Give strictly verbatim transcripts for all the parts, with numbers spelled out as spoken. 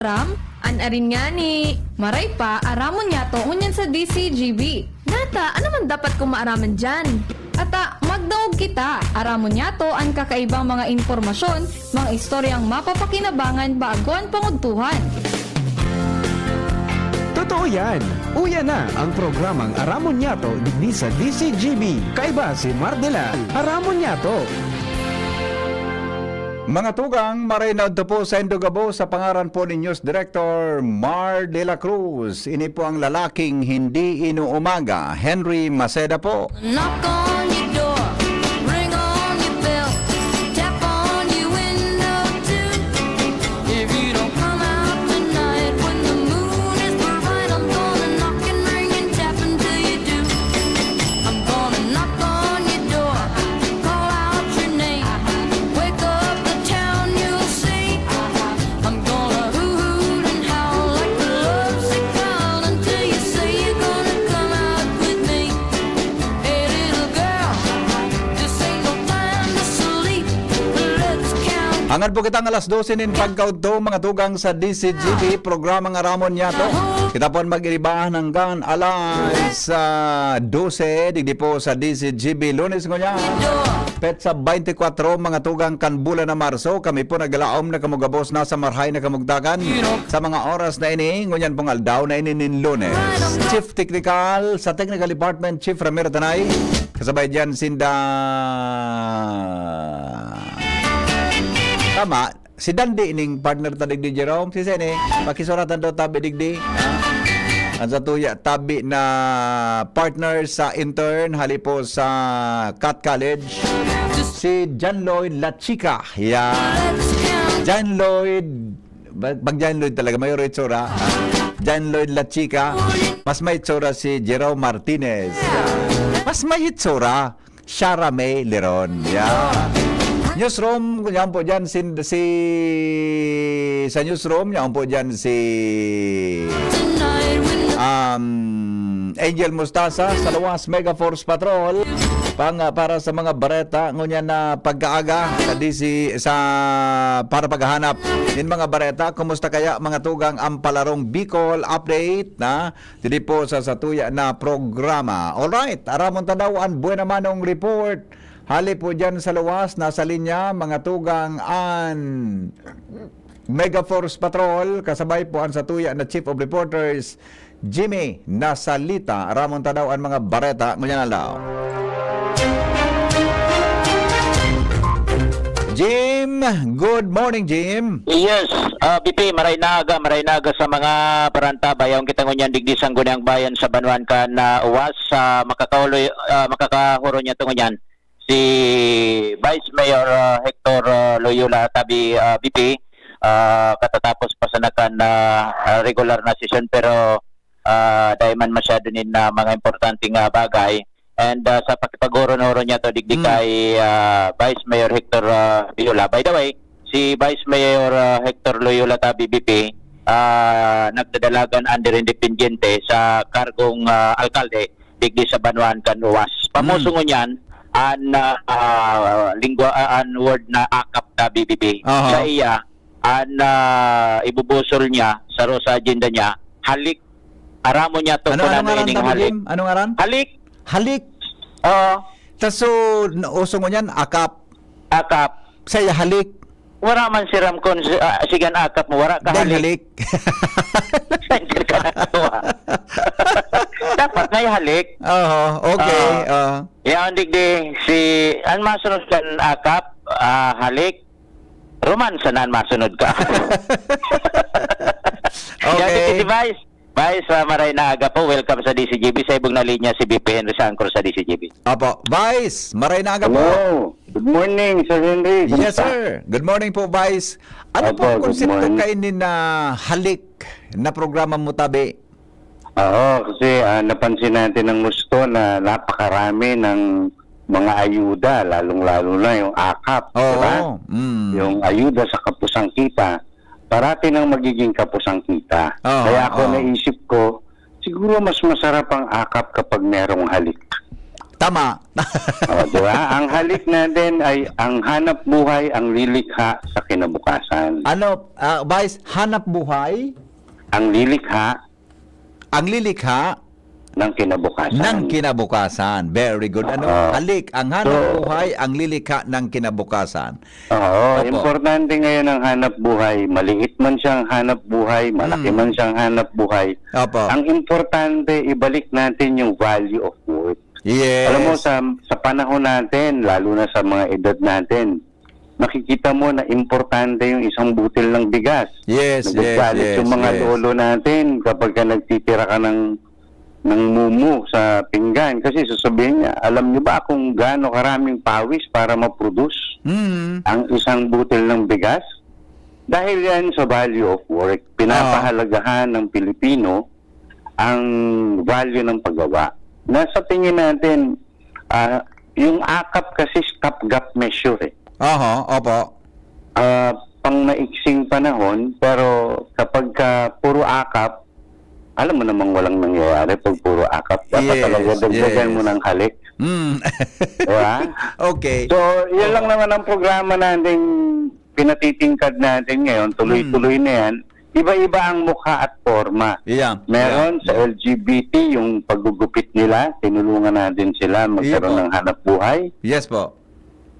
Aram? An arin ngani. Maray pa, aramon niyato ngunyan sa D C G B. Nata, ano man dapat kong maaraman diyan? Ata, magdangog kita. Aramon niyato an kakaibang mga impormasyon, mga istoryang mapapakinabangan bago an pangudtuhan. Totoo yan! Uya na ang programang Aramon Niyato digdi sa D C G B. Kaiba si Mar de la Aramon Niyato. Mga tugang, maray na udto po saindo gabos sa pangaran po ni News Director Mar de la Cruz. Ini po ang lalaking hindi inuumaga, Henry Maceda po. Knock on your door, ring on your bell, tap on your window too. If you don't come out tonight when the moon is bright, I'm gonna knock and ring and tap until you do. I'm gonna knock on your door, call out your name, wake up the town, you'll see. I'm gonna hoot and howl like a lovesick child until you say you're gonna come out with me. Hey, little girl, this ain't no time to sleep. Let's count. Angat po kitang alas dose nin pagkaudto, mga tugang sa D C G B, programang Aramon Niyato. Kita po ang mag-iribahan hanggang alas ah, dose, digdi po sa D C G B, Lunes ngunyan. Petsa twenty-four, mga tugang kan bulan na Marso, kami po naglaom na kamo gabos na sa marhay na kamugtakan. Sa mga oras na ini, ngunyan pong aldaw na ini nin Lunes. Chief Technical sa Technical Department, Chief Ramiro Tanay. Kasabay diyan sinda... Tama, si Dandi ning partner ta digdi, Jerome. Si Sene, pakisuratan daw tabi digdi. Ha? Ang sa tuya, tabi na partner sa intern, hali po sa Cat College. Si John Lloyd La Chica. Yan. John Lloyd, ba- pag John Lloyd talaga, may itsura. John Lloyd La Chica. Mas may itsura si Jerome Martinez. Mas may itsura. Shara May Leron. Yeah. Newsroom, yan po dyan si, si sa newsroom, yan po dyan si um, Angel Mustasa sa Luwas Mega Force Patrol pang, para sa mga bareta ngunyan na pagkaaga sa D C sa para paghahanap din mga bareta. Kumusta kaya mga tugang ang palarong Bicol update na diri po sa satuya na programa. Alright, aramon ta daw an Buena Manong Report. Hali po dyan sa luwas, nasa linya, mga tugang an Mega Force Patrol, kasabay po an satuya na Chief of Reporters, Jimmy Nasalita. Aramon ta daw an mga bareta ngunyan na aldaw. Jim, good morning, Jim. Yes, uh, B P, maray na aga, maray na aga sa mga parantabay. Ang kita ngunyan digdi sa Sangguniang Bayan sa Banwaan kan uh, Uwas, uh, makakauloy, uh, makakahuro niya to ngunyan si Vice Mayor uh, Hector uh, Loyola Tabi uh, B P. Uh, katatapos pa sana kan uh, uh, regular na session pero uh, dahil man masyado nin uh, mga importanteng uh, bagay. And uh, sa pakipag-oro-oro niya to digdi Mm. kay uh, Vice Mayor Hector uh, Loyola. By the way, si Vice Mayor uh, Hector Loyola Tabi B P uh, nagdadalagan under independiente sa kargong uh, alkalde digdi sa Banwaan kan Uwas. Pamusungon niyan an uh, uh, lingwa uh, an word na akap ta B B B. Aha. Sa iya, an uh, ibubusol niya sa Rosa agenda niya, halik. Aramo niya to Ano, kung anong ano ngaran ining tabi, halik. Jim? Anong ngaran? Halik. Halik. Oo. Taso, uso ngunyan, akap. Akap. Sa iya, halik. Wara man si Ramcon, si- ah, sigan akap mo, wara ka Dahil halik. halik. Saan ka nagkuha? Dapat may halik. Oo, okay. Ah. ah. Yan, digdi, si, ang masunod kan akap, ah, halik, romansa na ang masunod ka. Yan, Okay. digdi si Vice. Vice, ah, maray na aga po. Welcome sa D C G B. Sa ibong na linya si B P Henry sa anchor sa D C G B. Apo. Vice, maray na aga po. Hello. Good morning, Sir Henry. Yes, Kumusta? sir. Good morning po, Vice. Ano Opo, pong good konsepto morning. kaini na halik na programa mo tabi? Oo, kasi ah, napansin natin ng gusto na napakarami ng mga ayuda, lalong-lalo na yung akap, di ba? Oo. Mm. Yung ayuda sa kapusang kita, parati nang magiging kapusang kita. Oo, Kaya ako oo. naisip ko, siguro mas masarap ang akap kapag merong halik. Tama. O, di ba? Ang halik natin ay ang hanap buhay, ang lilikha sa kinabukasan. Ano, ah, Vice, hanap buhay? Ang lilikha Ang lilikha ng kinabukasan. ng kinabukasan. Very good. Ano? Oo. Halik, ang hanap So buhay, ang lilikha ng kinabukasan. Oo, Opo. importante ngayon ang hanap buhay. Maliit man siyang hanap buhay, malaki Mm. man siyang hanap buhay. Opo. Ang importante, ibalik natin yung value of work. Yes. Alam mo, sa, sa panahon natin, lalo na sa mga edad natin, nakikita mo na importante yung isang butil ng bigas. Yes, yes, Nagagalit yes, yung mga yes. lolo natin kapag ka nagtitira ka ng, ng mumu sa pinggan. Kasi sasabihin niya, "Alam niyo ba kung gaano karaming pawis para ma-produce Mm. ang isang butil ng bigas?" Dahil yan sa value of work, Ah. pinapahalagahan ng Pilipino ang value ng paggawa. Nasa tingin natin, ah, yung akap kasi stopgap measure eh. Aha, opo. Ah, pang maiksing panahon, pero kapag ka puro akap, alam mo namang walang nangyayari pag puro akap. Dapat Yes, talaga dagdagan yes. mo ng halik. Mm. Di ba? Okay. So, yun Oo. lang naman ang programa nating pinatitingkad natin ngayon. Tuloy-tuloy Mm. na yan. Iba-iba ang mukha at forma. Yeah, Meron yeah, sa yeah. L G B T, yung paggugupit nila, tinulungan natin sila magkaroon Iyo po. ng hanap buhay. Yes po.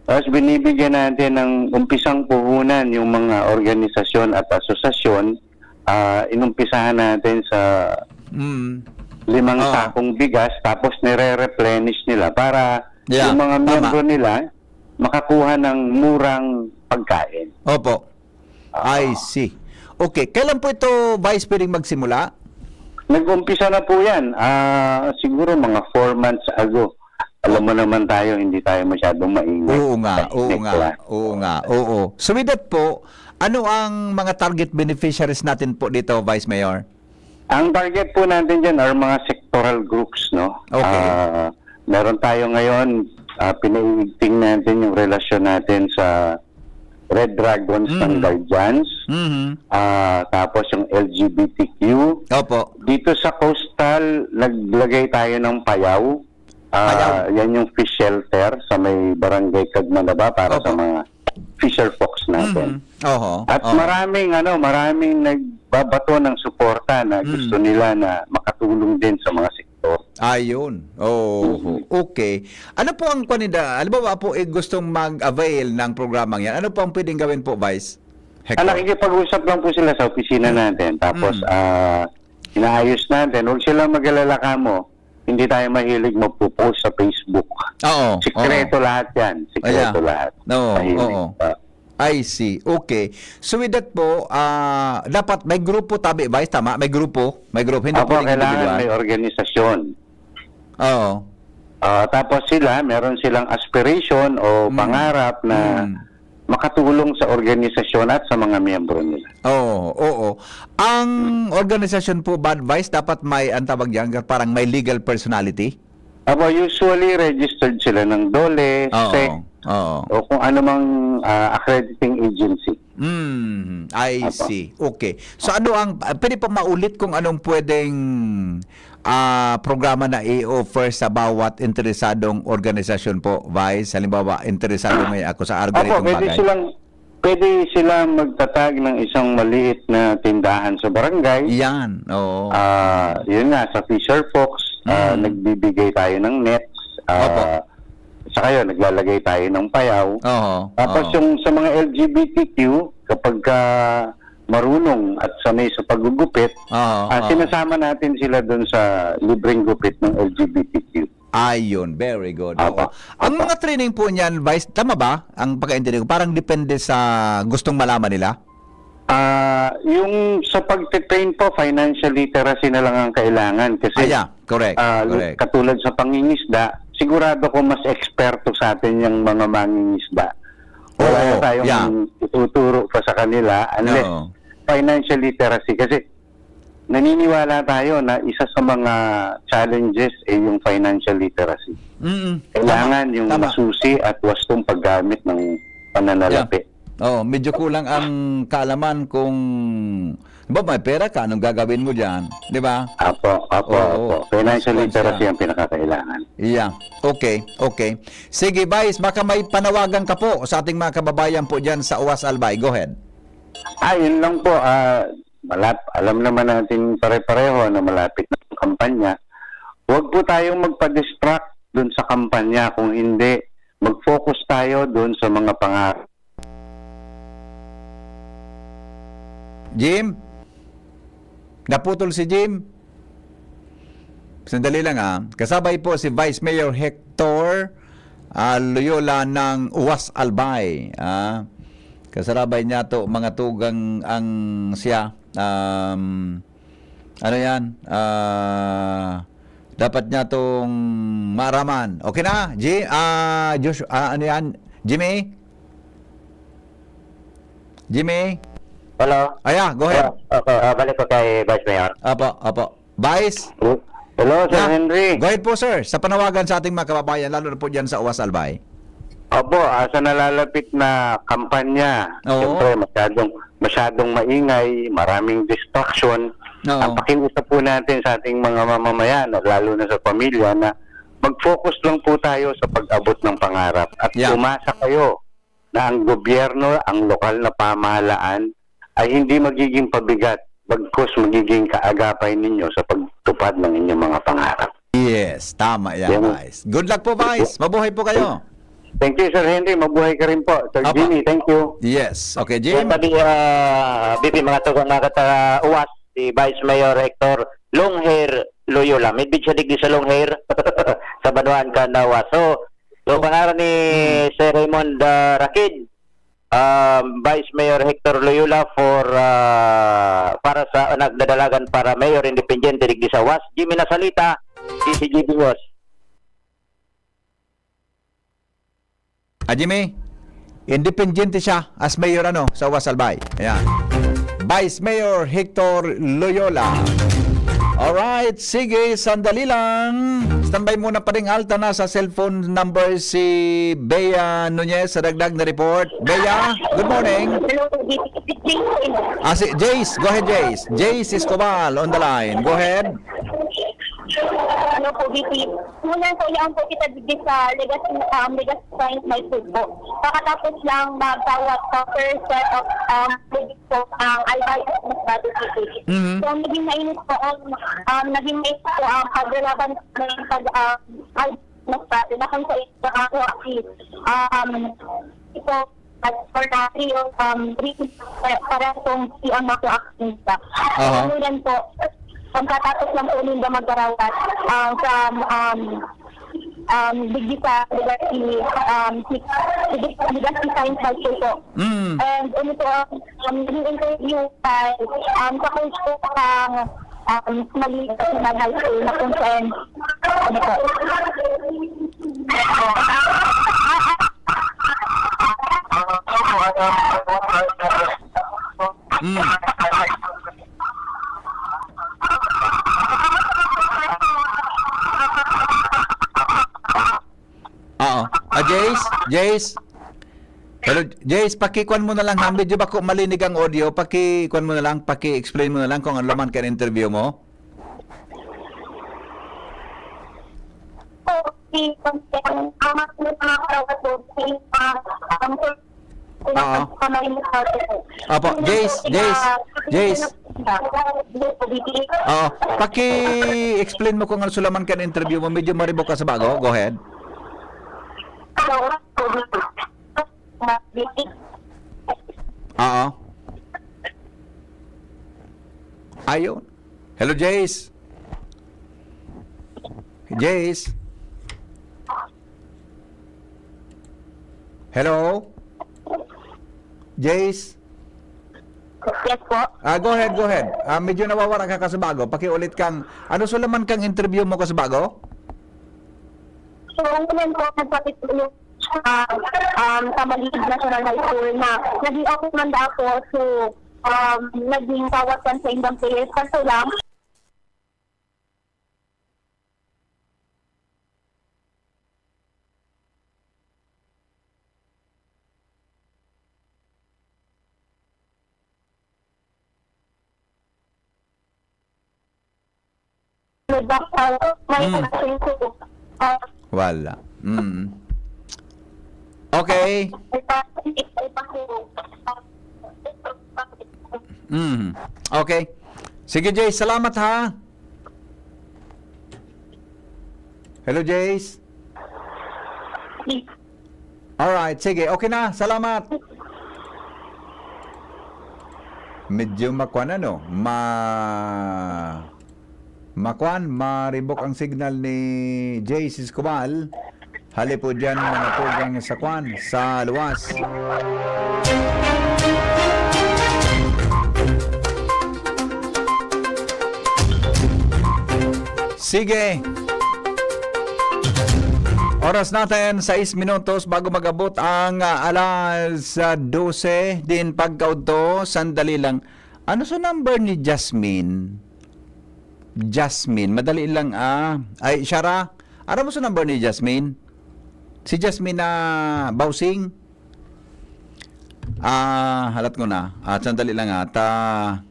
Tapos binibigyan natin ng umpisang puhunan yung mga organisasyon at asosasyon. Ah, inumpisahan natin sa Mm. limang Oo. sakong bigas, tapos nire-replenish nila para Yeah, yung mga tama. miyembro nila makakuha ng murang pagkain. Opo. Oo. I see. Okay, kailan po ito, Vice, pwedeng magsimula? Nag-umpisa na po yan. Ah, siguro mga four months ago. Alam mo naman tayo, hindi tayo masyadong maingat Oo nga, sa oo nga, technique, ah. oo nga, oo. So with that po, ano ang mga target beneficiaries natin po dito, Vice Mayor? Ang target po natin dyan are mga sectoral groups, no? Okay. Ah, meron tayo ngayon, ah, pinaiigting natin yung relasyon natin sa Red Dragons ng Mhm. Guardians, Mhm. ah, tapos yung L G B T Q. Opo. Dito sa Coastal, naglagay tayo ng payaw. Ah, Payaw. yan yung fish shelter sa may Barangay Cagmanaba para sa Opo. mga fisher folks natin. Mhm. Oho. At Oho. maraming, ano, maraming nagbabato ng suporta na Mm. gusto nila na makatulong din sa mga sektor. Ayun. Oo. Mm. Okay. Ano po ang kwan nila? Halimbawa po, eh, gustong mag-avail ng programang yan. Ano po ang pwedeng gawin po, Vice? Hector? Ah, nakikipag-usap lang po sila sa opisina Mm. natin. Tapos, Mm. ah, inaayos natin. Huwag silang mag-alala kamo. Hindi tayo mahilig magpo-post sa Facebook. Oo, Sikreto oo. lahat yan. Sikreto Ayan. lahat. Oo, Tahimik oo. pa. I see. Okay. So with that po, ah, dapat may grupo tabi, Vice, tama? May grupo? May grupo, hindi Opo, pwedeng kailangan individual? may organisasyon. Oo. Ah, tapos sila, meron silang aspiration o Mm. pangarap na Mm. makatulong sa organisasyon at sa mga miyembro nila. Oo, oo. Ang Hmm. organisasyon po, Bad Vice, dapat may, ang tawag diyan, parang may legal personality? Apo, usually registered sila ng DOLE, Oo, SEC, oo. o kung anumang, ah, accrediting agency. Mm, I Apo. see. Okay. So, ano ang, ah, pwede pa maulit kung anong pwedeng, ah, programa na i-offer sa bawat interesadong organisasyon po, Vice? Halimbawa, interesado ngayon ako sa Opo, ganitong pwede bagay. silang, pwede sila magtatag ng isang maliit na tindahan sa barangay. Yan, oo. Ah, yun nga, sa Fisher Fox, ah, Mm. nagbibigay tayo ng nets, ah, Opo. saka yun, naglalagay tayo ng payaw. Oo, Tapos oo. yung sa mga L G B T Q, kapag ka marunong at sanay sa paggugupit, Oo, ah, oo. sinasama natin sila dun sa libreng gupit ng L G B T Q. Ayun, very good. Apo, Oo. Ang apo. mga training po niyan, Vice, tama ba? Ang pagkaintindi ko, parang depende sa gustong malaman nila? Ah, yung sa pagte-train po, financial literacy na lang ang kailangan kasi, Ah, yeah. Correct, ah, correct. katulad sa pangingisda, sigurado ko mas eksperto sa atin yung mga mangingisda. Wala Oo, na tayong yeah. ituturo pa sa kanila unless Oo. financial literacy. Kasi naniniwala tayo na isa sa mga challenges ay yung financial literacy. Mm, Kailangan tama, yung tama. masusi at wastong paggamit ng pananalapi. Yeah. Oo, medyo kulang ang kaalaman kung, ba, may pera ka, anong gagawin mo diyan? Di ba? Apo, apo, Oo, apo. Financial mas kwan literacy siya. ang pinakakailangan. Yeah. Okay, okay. Sige, Vice, baka may panawagan ka po sa ating mga kababayan po diyan sa Uwas Albay. Go ahead. Ah, yun lang po. Ah, malap-, alam naman natin pare-pareho na malapit na ang kampanya. Huwag po tayong magpa-distract dun sa kampanya. Kung hindi, mag-focus tayo dun sa mga pangarap. Jim? Naputol si Jim? Sandali lang, ah. Kasabay po si Vice Mayor Hector, ah, Loyola ng Uwas Albay, ah. Kasabay niya to, mga tugang ang siya, um, ano yan? Ah, dapat niya tong maaraman. Okay na? Ji-, ah, Josh-, ah, ano yan? Jimmy? Jimmy? Hello? Ah, yeah, go ahead. Hello. Okay, ah, balik ko kay Vice Mayor. Apo, apo. Vice? Hello, Sir Na, Henry. Go ahead po, sir. Sa panawagan sa ating mga kababayan, lalo na po dyan sa Uwas Albay. Opo, ah, sa nalalapit na kampanya, Oo. siyempre, masyadong, masyadong maingay, maraming distraction. Oo. Ang pakiusap po natin sa ating mga mamamayan, at lalo na sa pamilya, na mag-focus lang po tayo sa pag-abot ng pangarap at Yeah. umasa kayo na ang gobyerno, ang lokal na pamahalaan ay hindi magiging pabigat, bagkus magiging kaagapay ninyo sa pagtupad ng inyong mga pangarap. Yes, tama yan, Yan. Vice. Good luck po, Vice. Mabuhay po kayo. Thank you, Sir Henry. Mabuhay ka rin po. Sir Apa. Jimmy, thank you. Yes. Okay, Jim. Yan, sabi, ah, B P, mga tugang, mga kata-, Uwas, si Vice Mayor Hector Longhair Loyola. May bid siya digdi sa Longhair, sa Banwaan, Canao. So, so, pangaran ni Hmm. Sir Raymond, ah, Rakid, um, Vice Mayor Hector Loyola for, ah, para sa nagdadalagan para Mayor Independiente digdi sa Uwas, Jimmy Nasalita, D C G B News. Ah, Jimmy, independiente siya as mayor, ano, sa Uwas Albay. Ayan. Vice Mayor Hector Loyola. Alright, sige, sandali lang. Standby muna pa rin, Alta, na sa cellphone number si Bea Nunez sa dagdag na report. Bea, good morning. Hello, good evening. Ah, si Jace. Go ahead, Jace. Jace Escobar on the line. Go ahead. Hello po, V P. Una po, yaon po kita digdi sa Legazpi, um, Legazpi Science High School po. Kakatapos lang magtawag sa first set of, um, po ang Albay at Masbate City. Mhm. So, naging mainit po ang, um, naging mainit po ang paglalaban ng pag, um, Al-, Masbate na kung sa ito, um, ito, at for the three of, um, three, para, para kung si ang mga aksinta. Aha. Ano yan po, pagkatapos lang po ninda magkarawat, ah, sa, um, um, digdi sa Legazpi, um, si, digdi sa Legazpi Science High School po. Mm. And ano po, um, naging interview kay, um, sa coach po ng, um, Mali National High School na kung saan, ano po. Mm. Oo. Ah, Jace? Jace? Hello, Jace, pakikuan mo na lang ha. Medyo bako malinig ang audio. Pakikuan mo na lang, paki-explain mo na lang kung ano laman kan interview mo. Oo. Apo, Jace, Jace, Jace. Oo, paki-explain mo kung ano laman kan interview mo. Medyo maribok ka sa bago. Go ahead. Oo. Ayun. Hello, Jace. Jace. Hello? Jace? Yes po. Ah, go ahead, go ahead. Ah, medyo nawawara ka, Kasubago. Pakiulit kang, ano sa laman kang interview mo, Kasubago? So, ang ulan po, nagpapit po yung, ah, um, sa Maliig National High School na naging okay man daw po. So, um, naging tawag kan sa indang players. Kaso lang, May bakal, may Mm. bakal ko. Wala. Mm. Okay. Mm. Okay. Sige, Jace. Salamat, ha. Hello, Jace. Alright, sige. Okay na. Salamat. Medyo makwan, ano? Ma-, makwan, maribok ang signal ni Jace Escobar. Hali po diyan, mga tugang sa kwan, sa luwas. Sige. Oras natin, sais minutos bago mag-abot ang, ah, alas, ah, dose din pagkaudto. Sandali lang. Ano sa number ni Jasmine? Jasmine, madali lang, ah. Ay, siya ra. Ano mo sa number ni Jasmine? Si Jasmine na Bausing? Ah, halat ko na. Ah, sandali lang, ah. Ta-,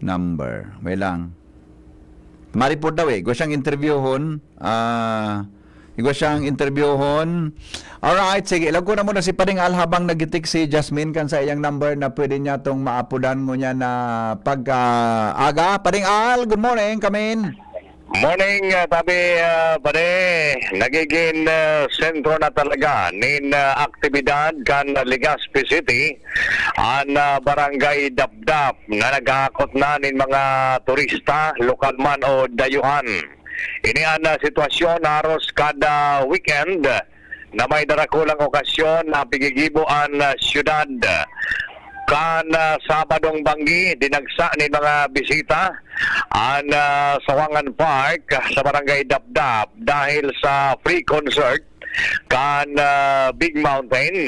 number. Wait lang. Maripot daw eh. Gusto siyang interviewhon. Ah, igwa siyang interviewhon. Alright, sige. Ilagko na muna si Paring Al habang nag-text si Jasmine kan sa iyang number na pwede niya tong maapodan ngunyan na pagkaaga. Paring Al, good morning, kamin. Morning, ah, tabi, ah, pare. Nagiging, ah, sentro na talaga nin, ah, aktibidad kan Legazpi City, an, ah, Barangay Dapdap, na naghahakot na nin mga turista, lokal man o dayuhan. Ini an, ah, sitwasyon haros kada weekend na may darakulang okasyon na pigigibo an, ah, syudad. Kan, ah, Sabadong banggi, dinagsa nin mga bisita an, ah, Sawangan Park sa Barangay Dapdap dahil sa free concert kan, ah, Big Mountain.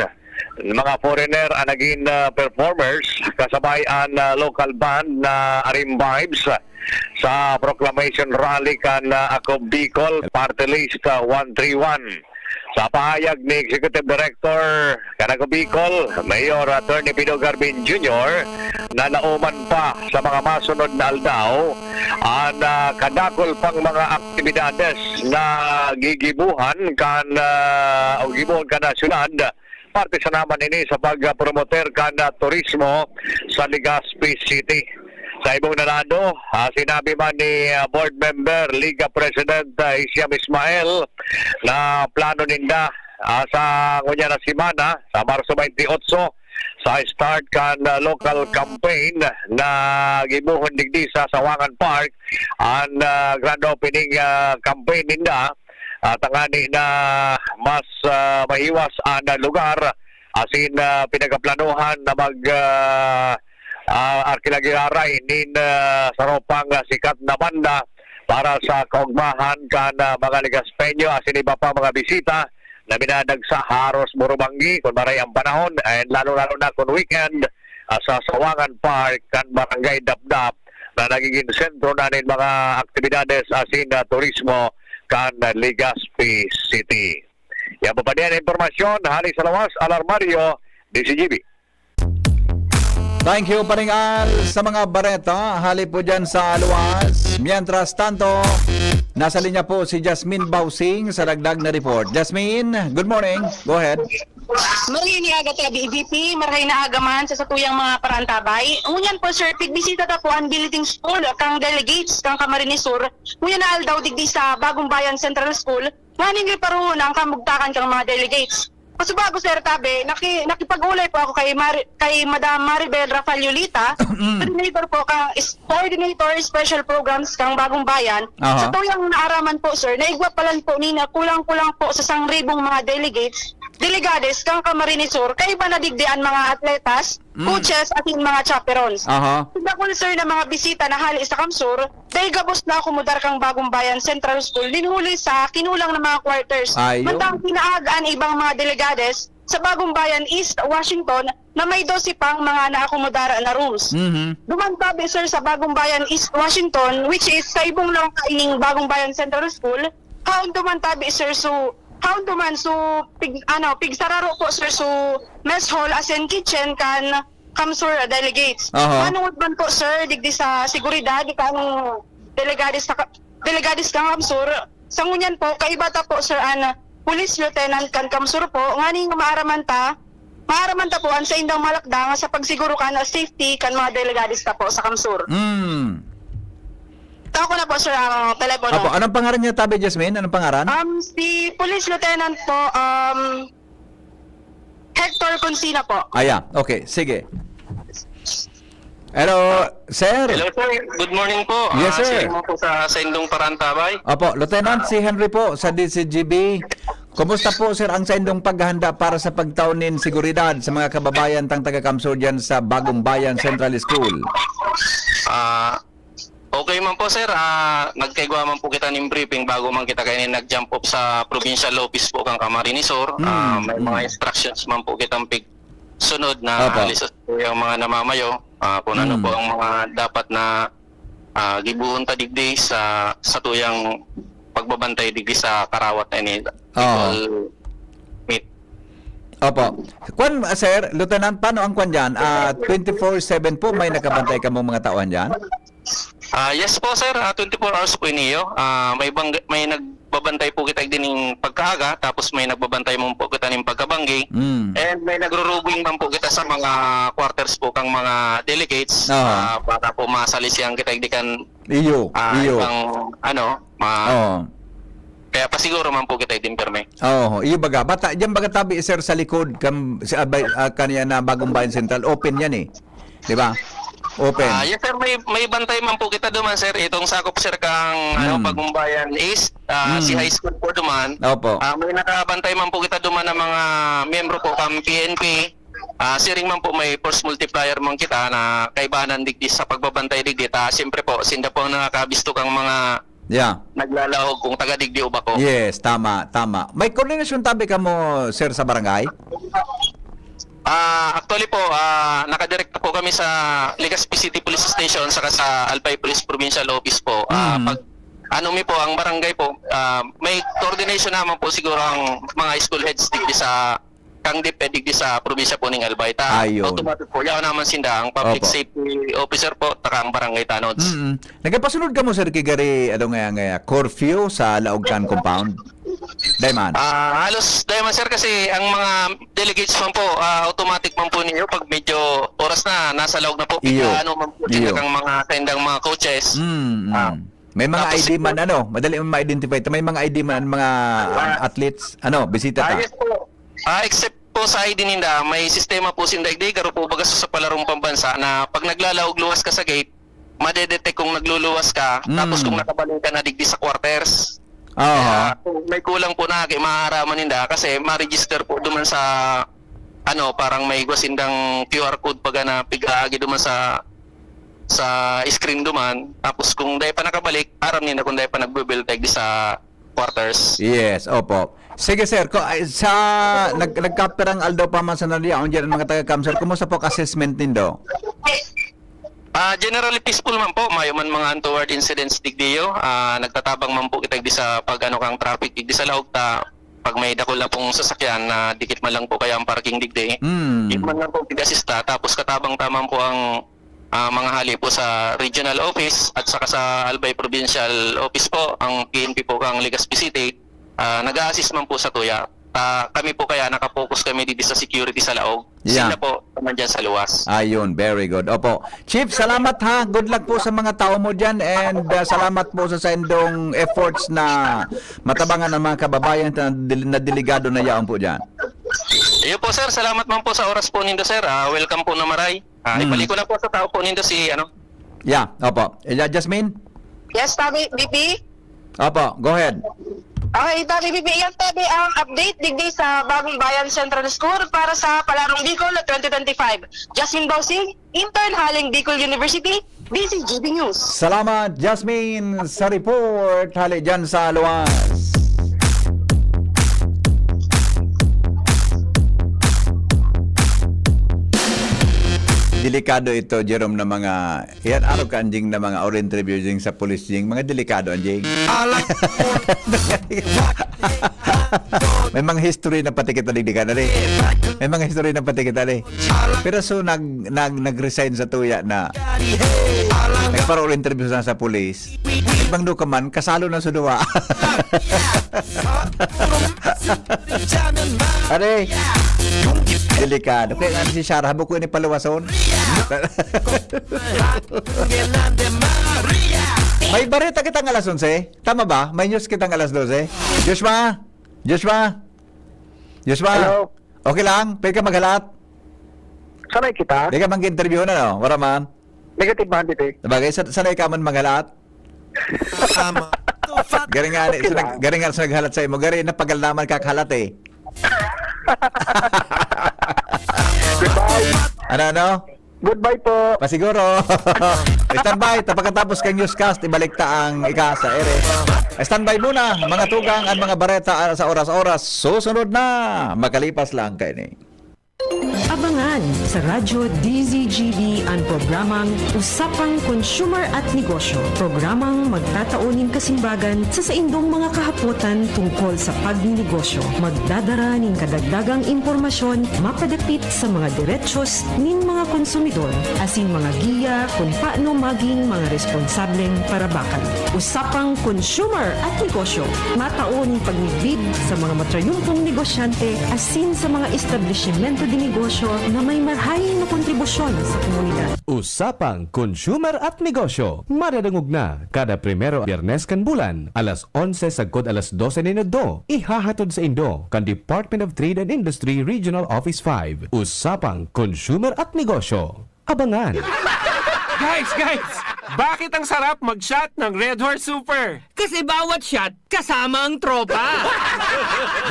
Mga foreigner an nagin, ah, performers, kasabay an, ah, local band na Arim Vibes sa proclamation rally kan, ah, Ako Bicol Party List, ah, one three one. Sa pahayag ni Executive Director kan Ako Bicol, Mayor Attorney Pido Garbin Junior, na nauman pa sa mga masunod na aldaw, an, ah, kadakul pang mga aktibidades na gigibuhan kan, ah, o gibuhan kan, ah, syudad, parte sana man ini sa pagpromoter kan, ah, turismo sa Legazpi City. Sa ibong na lado, ah, sinabi man ni, ah, Board Member, Liga President, ah, Hisham Ismael, na plano ninda, ah, sa ngunyan na semana, sa Marso twenty-eight, sa start kan, ah, local campaign na gibuhon digdi sa Sawangan Park, an, ah, grand opening, ah, campaign ninda, ah, tangani na mas, ah, mahiwas an lugar, asin, ah, pinagaplanuhan na mag, ah, ah, arkilagiraray nin, ah, saropang, ah, sikat na banda para sa kaugmahan kan, ah, mga Legazpeño asin iba pa mga bisita na minadagsa haros burubanggi kun maray ang panahon, and lalo-lalo na kun weekend, ah, sa Sawangan Park kan Barangay Dapdap na nagiging sentro na nin mga aktibidades asin, ah, turismo kan Legazpi City. Yan po pa diyan ang impormasyon. Hali sa lawas, Alarmario, D C G B. Thank you, Paring Al, sa mga bareta. Hali po dyan sa luwas. Mientras tanto, nasa linya po si Jasmine Bausing sa dagdag na report. Jasmine, good morning. Go ahead. Morning, aga, T V B P. Marahay na aga man sa satuyang mga paraantabay. Ngunyan po, sir, pigbisita ta po ang billeting school, kang delegates, kang Camarines Sur. Ngunyan na aldaw, digdi sa Bagong Bayan Central School, nganing riparuhon ang kamugtakan kang mga delegates. Pasubago, Sir Tabe, naki-, nakipag-ulay po ako kay Mar-, kay Madam Maribel Rafael Yulita, coordinator po kang is-, coordinator special programs kang Bagong Bayan. Aha. Sa tuyang naaraman po, sir, naigwa pa lang po nina kulang-kulang po sa sangribong mga delegates, delegades kang Camarines Sur, kaiba na digdi an mga atletas, Mm. coaches, asin mga chaperones. Aha. Dakul, sir, na mga bisita na hali sa Kamsur, dahil gabos na akomodar kang Bagong Bayan Central School, nin huli sa kinulang na mga quarters. Ayo. Mantang pinaag an ibang mga delegades sa Bagong Bayan East Washington na may dose pang mga naakomodar na rooms. Mhm. Duman tabi, sir, sa Bagong Bayan East Washington, which is sa ibong lang kaining Bagong Bayan Central School, haon duman tabi, sir, so, haon duman, so, pig-, ano, pigsararo po, sir, so, mess hall, asin kitchen kan Kamsur delegates. Aha. Manungod man po, sir, digdi sa seguridad kan delegado sa ka-, Delegados kan CamSur. Sa ngunyan po, kaiba ta po, Sir, an Police Lieutenant kan CamSur po, nganing maaraman ta, maaraman ta po an saindang mga lakdang sa pagsiguro kan safety kan mga delegados ta po sa CamSur. Mm. Tao ko na po, Sir, ang telepono. Apo, anong pangaran niya, tabi, Jasmine? Anong pangaran? Um, si Police Lieutenant po, um, Hector Consina po. Aya, okay, sige. Hello, sir. Hello sir, good morning po. Yes, Ah, sir. Sir mo po sa sa indong parantabay. Opo, Lieutenant, si Henry po sa D C G B. Kumusta po, sir, ang saindong paghahanda para sa pagtaon nin seguridad sa mga kababayan tang taga-CamSur dyan sa Bagong Bayan Central School? Ah, okay man po sir, ah, nagkaigwa man po kita ning briefing bago man kita kaini nag-jump off sa provincial office po kang Camarines Sur. Ah, Mm, may mga mm. Instructions man po kitang pig sunod na Opo. alis sa mga namamayo, ah, kung ano Mm. po ang mga dapat na ah, gibohon ta digdi sa satuyang pagbabantay digdi sa karawat na ini. Oo. Meet. Opo. Kwan, sir, Lieutenant, paano ang kwan dyan? Ah, twenty-four seven po may nakabantay kamong mga tauhan dyan? Ah, yes po sir, ah, twenty-four hours po iniyo. Ah, may bang may nagbabantay po kita din ng pagkaaga, tapos may nagbabantay mo po kita ng pagkabanggi. Mm. And may nagro-robbing man po kita sa mga quarters po kang mga delegates Oo. ah, para po masali siyang kita di kan Iyo, ah, iyo. ibang ano, ma- Oo. kaya pasiguro man po kita din perme. Oo, iyo baga. Bata, dyan baga tabi, sir, sa likod, kam, sa, abay, ah, kaniya na Bagong Bayan Central, open yan eh. Di ba? Open. Ah, yes sir, may may bantay man po kita duman sir. Itong sakop sir kang ano, Mm. Bagumbayan East, ah, Mm. si high school po duman. Opo. Ah, may nakabantay man po kita duman ng mga miyembro po kang P N P. Ah, siring man po may force multiplier man kita na kaibanan digdi sa pagbabantay digdi. Ta, siyempre po, sinda po ang nakakabisto kang mga Yeah. naglalaog kung taga digdi o bako. Yes, tama, tama. May koordinasyon tabi kamo, sir, sa barangay? Ah, actually po, ah, nakadirekta po kami sa Legazpi City Police Station saka sa Albay Police Provincial Office po. Ah, Mm. pag ano mi po, ang barangay po, ah, may coordination naman po siguro ang mga school heads digdi sa kang DepEd digdi sa probinsya po ning Albay. Ta, Ayun. Automatic po, yaon naman sinda ang public Opo. safety officer po, taka ang barangay tanods. Mm. Nagapasunod kamo, sir, kay gari, ano nga, nga, curfew sa laog kan compound? Dai man. Ah, halos dahil man sir kasi ang mga delegates man po, ah, automatic man po ninyo pag medyo oras na nasa laog na po. Iyo. Pika ano man po sila Iyo. kang mga tendang mga coaches. Mm, mm. Ah. May mga Tapos I D man, ano, madali man ma-identify. May mga I D man ang mga Ah. athletes, ano, bisita Ah, ta. Yes po. Ah, except po sa I D ninda, may sistema po sinda, hindi, garo po baga sa palarong pambansa na pag naglalaog luwas ka sa gate, madedetect kung nagluluwas ka, Mm. tapos kung nakabalik ka na digdi sa quarters. Oo. Kaya kung may kulang po na, kay maaraman ninda kasi ma-register po duman sa ano, parang may igwa sindang Q R code pag na pigaagi duman sa sa screen duman. Tapos kung dai pa nakabalik, aram ninda kung dai pa nagbe-bell tag sa quarters. Yes, opo. Sige, sir, ko, ay, sa nag, nagkapirang aldaw pa man sa naliyaon dyan ang mga taga-CamSur, kumusta po ang assessment nindo? Ah, generally peaceful man po, mayo man mga untoward incidents digdiyo. Ah, nagtatabang man po kita digdi sa pag ano kang traffic digdi sa laog ta pag may dakul na pong sasakyan na dikit man lang po kaya ang parking digdi. Hmm. Di man lang po pag-assista, tapos katabang ta man po ang ah, mga hali po sa regional office at saka sa Albay Provincial Office po, ang P N P po kang Legazpi City, ah, nag-a-assist man po sa tuya. Ah, kami po kaya nakapokus kami dito sa security sa laog. Yeah. Sila po naman dyan sa luwas. Ayun, very good. Opo. Chief, salamat ha. Good luck po sa mga tao mo dyan and uh, salamat po sa saindong efforts na matabangan ang mga kababayan na, dil- na delegado na yaon po dyan. Iyo po sir, salamat man po sa oras po nindo sir. Ah, welcome po na maray. Ah, Mm. Ibalik ko na po sa tao po nindo si ano. Yeah, opo. Eh, Jasmine? Yes, tabi, B P? Opo, go ahead. Okay, tabi, B P. Yan, tabi, ang update digdi sa Bagong Bayan Central School para sa Palarong Bicol twenty twenty-five. Jasmine Bosing, intern haling Bicol University, D C G B News. Salamat, Jasmine, sa report. Hali dyan sa luwas. Delikado ito, Jerome, na mga, yan, araw ka, Anjing, na mga or interview, Jing, sa police, Jing. Mga delikado, Anjing. I like May mga history na pati kita digdi ka, dali. May mga history na pati kita, dali. Pero so, nag, nag, nag-resign sa tuya na nagpa-roll interview sa, sa police. Ibang do ka man, kasalo na sa duwa. Are, delikado. Kaya nga si Sarah, habo ko ini paluwason. May bareta kitang alas onse. Tama ba? May news kitang alas dose. Joshua? Joshua? Joshua? Hello. Okay lang? Pwede ka maghalat? Sanay kita. Di ka mang interview na, no? Wala man. Negative man, dito eh. Sabagay, sa-, sanay ka man maghalat? Tama. Garing nga, Okay sa nag-, lang. garing nga sa naghalat sa imo. Garing na pagal naman kakahalat eh. Goodbye. Ano, ano? Goodbye po. Pasiguro. Standby, ta pagkatapos kang newscast, ibalik ta ang ika sa ere. Standby muna, mga tugang, ang mga bareta, ah, sa oras-oras. Susunod na, makalipas lang kaini. Abangan sa Radyo D Z G B ang programang Usapang Consumer at Negosyo. Programang magtatao nin kasimbagan sa saindong mga kahapotan tungkol sa pagninegosyo. Magdadara nin kadagdagang impormasyon mapadapit sa mga diretsyo nin mga konsumidor asin mga giya kun paano magin mga responsableng parabakan. Usapang Consumer at Negosyo, matao nin pagmidbid sa mga matrayumpong negosyante asin sa mga establisimento de negosyo na may marahay na kontribusyon sa komunidad. Usapang Consumer at Negosyo, madadangog na kada primero Biyernes kan bulan, alas onse sagkod alas dose nin udto. Ihahatod saindo kan Department of Trade and Industry Regional Office five. Usapang Consumer at Negosyo. Abangan. Guys, guys! Bakit ang sarap mag-shot ng Red Horse Super? Kasi bawat shot, kasama ang tropa.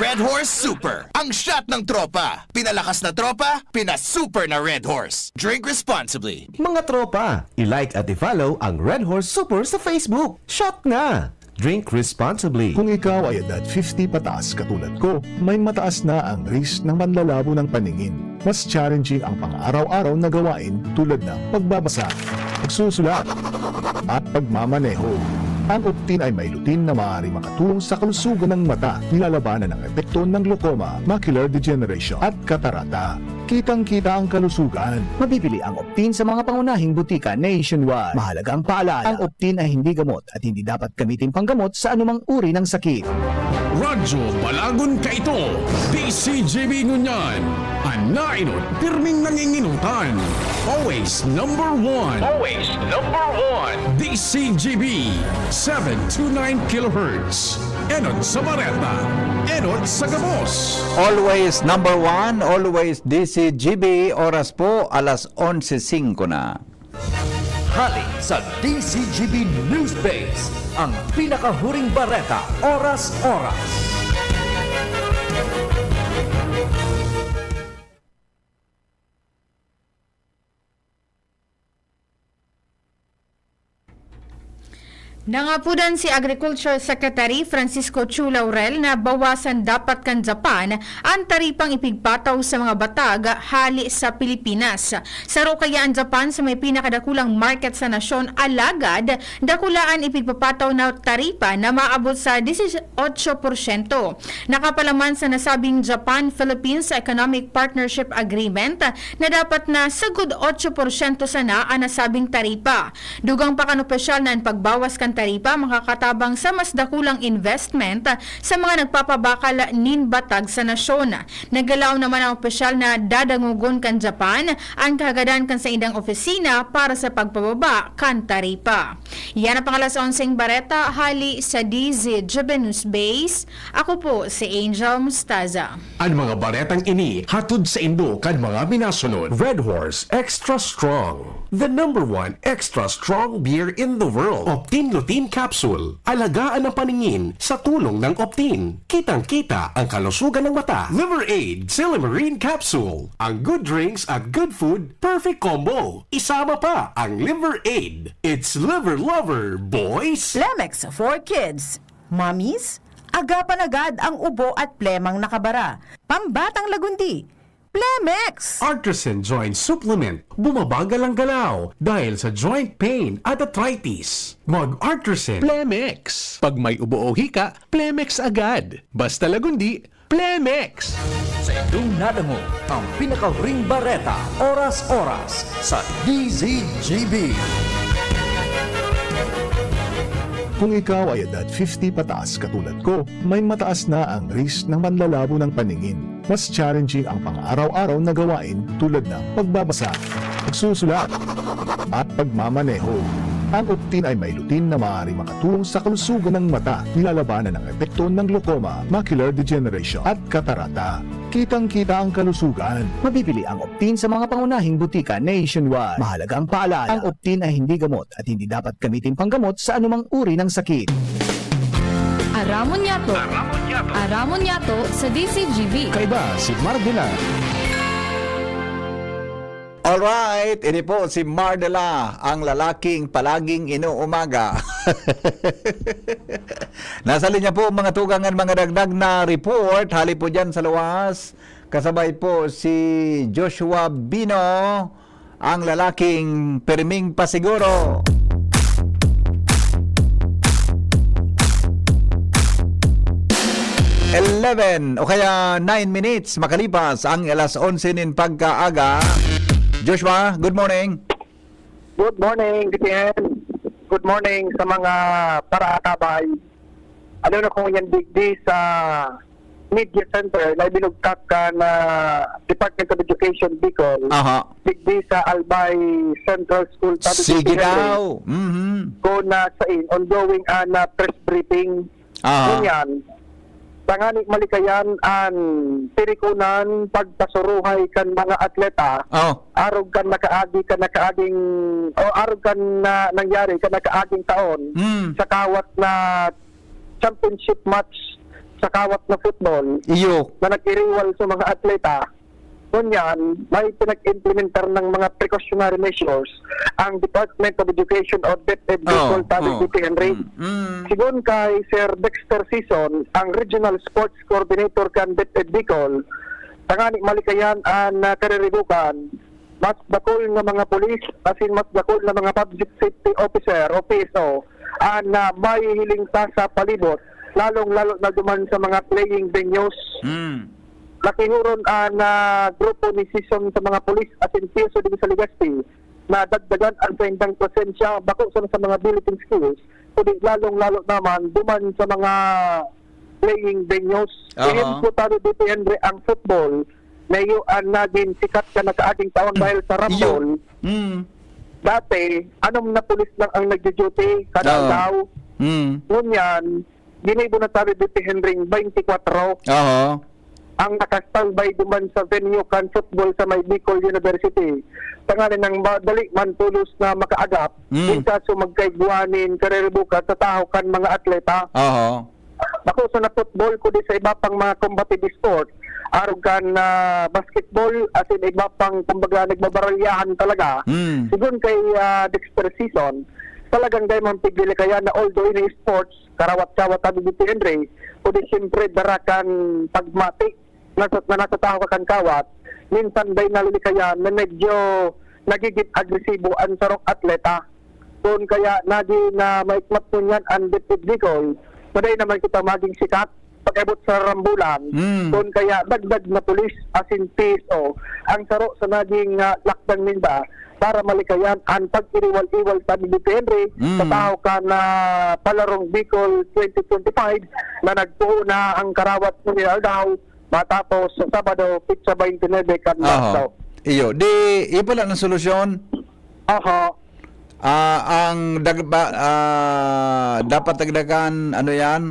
Red Horse Super, ang shot ng tropa. Pinalakas na tropa, pinasuper na Red Horse. Drink responsibly. Mga tropa, i-like at i-follow ang Red Horse Super sa Facebook. Shot na! Drink responsibly. Kung ikaw ay edad fifty pataas katulad ko, may mataas na ang risk ng manlalabo ng paningin. Mas challenging ang pang-araw-araw na gawain tulad ng pagbabasa, pagsusulat, at pagmamaneho. Ang Optin ay may lutein na maaaring makatulong sa kalusugan ng mata, nilalabanan ang epekto ng glaucoma, macular degeneration, at katarata. Kitang-kita ang kalusugan. Mabibili ang Optin sa mga pangunahing butika nationwide. Mahalagang paalala, ang Optin ay hindi gamot at hindi dapat gamitin panggamot sa anumang uri ng sakit. Radyo Balagon kaito, D C G B ngunyan. An naenot, pirming nanginginutan. Always number one. Always number one. D C G B, seven two nine kilohertz. Enot sa bareta, enot sa gabos. Always number one, always D C G B. Oras po, alas onse singko na. Hali sa D C G B News Base, ang pinakahuring bareta, oras-oras. Nangapodan si Agriculture Secretary Francisco Chu Laurel na bawasan dapat kan Japan an taripang ipigpataw sa mga batag hali sa Pilipinas. Saro kaya an Japan sa may pinakadakulang market sa nasyon, alagad dakula an ipigpapataw na taripa na maabot sa dieciocho porsyento. Nakapalaman sa nasabing Japan-Philippines Economic Partnership Agreement na dapat na sagkod otso porsyento sana an nasabing taripa. Dugang pa kan opisyal na an pagbawas kan taripa makakatabang sa mas dakulang investment sa mga nagpapabakal nin batag sa nasyon. Naggalaom naman ang opisyal na dadangogon kan Japan an kahagadan kan saindang opisina para sa pagpababa kan taripa. Yan ang pang-alas onseng bareta hali sa D Z G B News Base. Ako po si Angel Mustaza. An mga baretang ini hatod saindo kan mga minasunod: Red Horse Extra Strong, the number one extra strong beer in the world. Optin Lutein Capsule, alagaan ang paningin sa tulong ng Optin. Kitang-kita ang kalusugan ng mata. Liver Aid Silymarin Capsule, ang good drinks at good food, perfect combo. Isama pa ang Liver Aid. It's Liver Lover, boys! Plemex for Kids. Mommies, agapan agad ang ubo at plemang nakabara. Pambatang lagundi. Plemex! Artisan Joint Supplement. Bumabagal ang galaw dahil sa joint pain at arthritis. Mag-Artisan. Plemex. Pag may ubo o hika, Plemex agad. Basta lagundi, Plemex! Sa inyong nadangog ang pinakahuring bareta, oras-oras, sa D Z G B. Kung ikaw ay edad fifty pataas katulad ko, may mataas na ang risk ng manlalabo ng paningin. Mas challenging ang pang-araw-araw na gawain tulad ng pagbabasa, pagsusulat, at pagmamaneho. Ang Optin ay may lutein na maaaring makatulong sa kalusugan ng mata. Nilalabanan ang epekto ng glaucoma, macular degeneration, at katarata. Kitang-kita ang kalusugan. Mabibili ang Optin sa mga pangunahing butika nationwide. Mahalagang paalala, ang Optin ay hindi gamot at hindi dapat gamitin panggamot sa anumang uri ng sakit. Aramon Yato. Aramon Yato. Aramon Yato sa D C G B. Kaiba si Mardila. Alright, ini po si Mardela, ang lalaking palaging inuumaga. Nasa linya po, mga tugang, ang mga dagdag na report. Hali po dyan sa luwas. Kasabay po si Joshua Bino, ang lalaking pirming pasiguro. Eleven o kaya nine minutes makalipas ang alas onse nin pagkaaga. Joshua, good morning. Good morning, Gitian. Good morning sa mga paraakabay. Ano na kung yan digdi sa media center na ibinugtak kan Department of Education Bicol, Aha. digdi sa Albay Central School, Tabi Sige City, daw. Mhm. Kung nasain, ongoing an ah, press briefing. Aha. Ngunyan, tangani malikayan an tirikonan pagpasuruhay kan mga atleta, Oh. arog kan nakaagi, kan nakaaging, o arog kan na, nangyari kan nakaaging taon Mm. sa kawat na championship match sa kawat na football Iyo. na nag-iriwal sa mga atleta. Ngunyan, may pinag-implementar ng mga precautionary measures ang Department of Education o DepEd Bicol, Oh, Tabi oh. City, Henry. Mm, mm. Sigon kay Sir Dexter Sison, ang Regional Sports Coordinator kan DepEd Bicol, tangani malikayan an ah, kariribukan, mas dakul nga mga pulis, asin mas dakul na mga public safety officer o P S O, an ah, mahihiling ta sa palibot, lalong-lalo na duman sa mga playing venues. Mm. Nakihuron an ah, grupo ni Sison sa mga pulis asin P S O digdi sa Legazpi na dagdagan an saindang presensya bako sana sa mga billeting schools, kundi lalong-lalo naman duman sa mga playing venues. Aha. Ehemplo, Tabi City, Henry, ang football, na iyo an nagin sikat kan nakaaging taon dahil sa Iyo. rambol. Mm. Dati, anom na pulis lang ang nagjo-duty kada Oo. aldaw. Mm. Ngunyan, ginibo na, Tabi City, Henry, twenty-four Oo. ang naka-standby duman sa venue kan football sa may Bicol University. Tanganing madali man tolos na makaagap, Mm. in kaso magkaigwa nin kariribukan sa tahaw kan mga atleta. Oho. Bako sana football, kundi sa iba pang mga combative sport. Arog kan ah, basketball, asin iba pang, kumbaga, nagbabaralyahan talaga. Mm. Sigon kay ah, Dexter Sison, talagang dai man pigli kaya na although ini sports, karawat-kawat, Tabi City, Henry, kundi siyempre dara kan pagmati na sa, na nasa tahaw kan kawat, minsan dai nalilikayan na medyo nagiging agresibo an sarong atleta. Kun kaya nagin na maikmat ngunyan an DepEd Bicol, na dai naman kita maging sikat pag-abot sa rambulan. Mm. Kun kaya dagdag na pulis asin P S O ang saro sa naging ah, lakdang ninda para malikayan an pag-iriwal-iwal, Tabi City, Henry, Mm. sa tahaw kan ah, Palarong Bicol twenty twenty-five na nagpuon na ang karawat ngunyan aldaw matapos sa Sabado, petsa twenty-nine kan Oho. Marso. Iyo, di, iyo pala ang solusyon. Oho. Ah, ang dag-, ba, ah, dapat dagdagan, ano yan?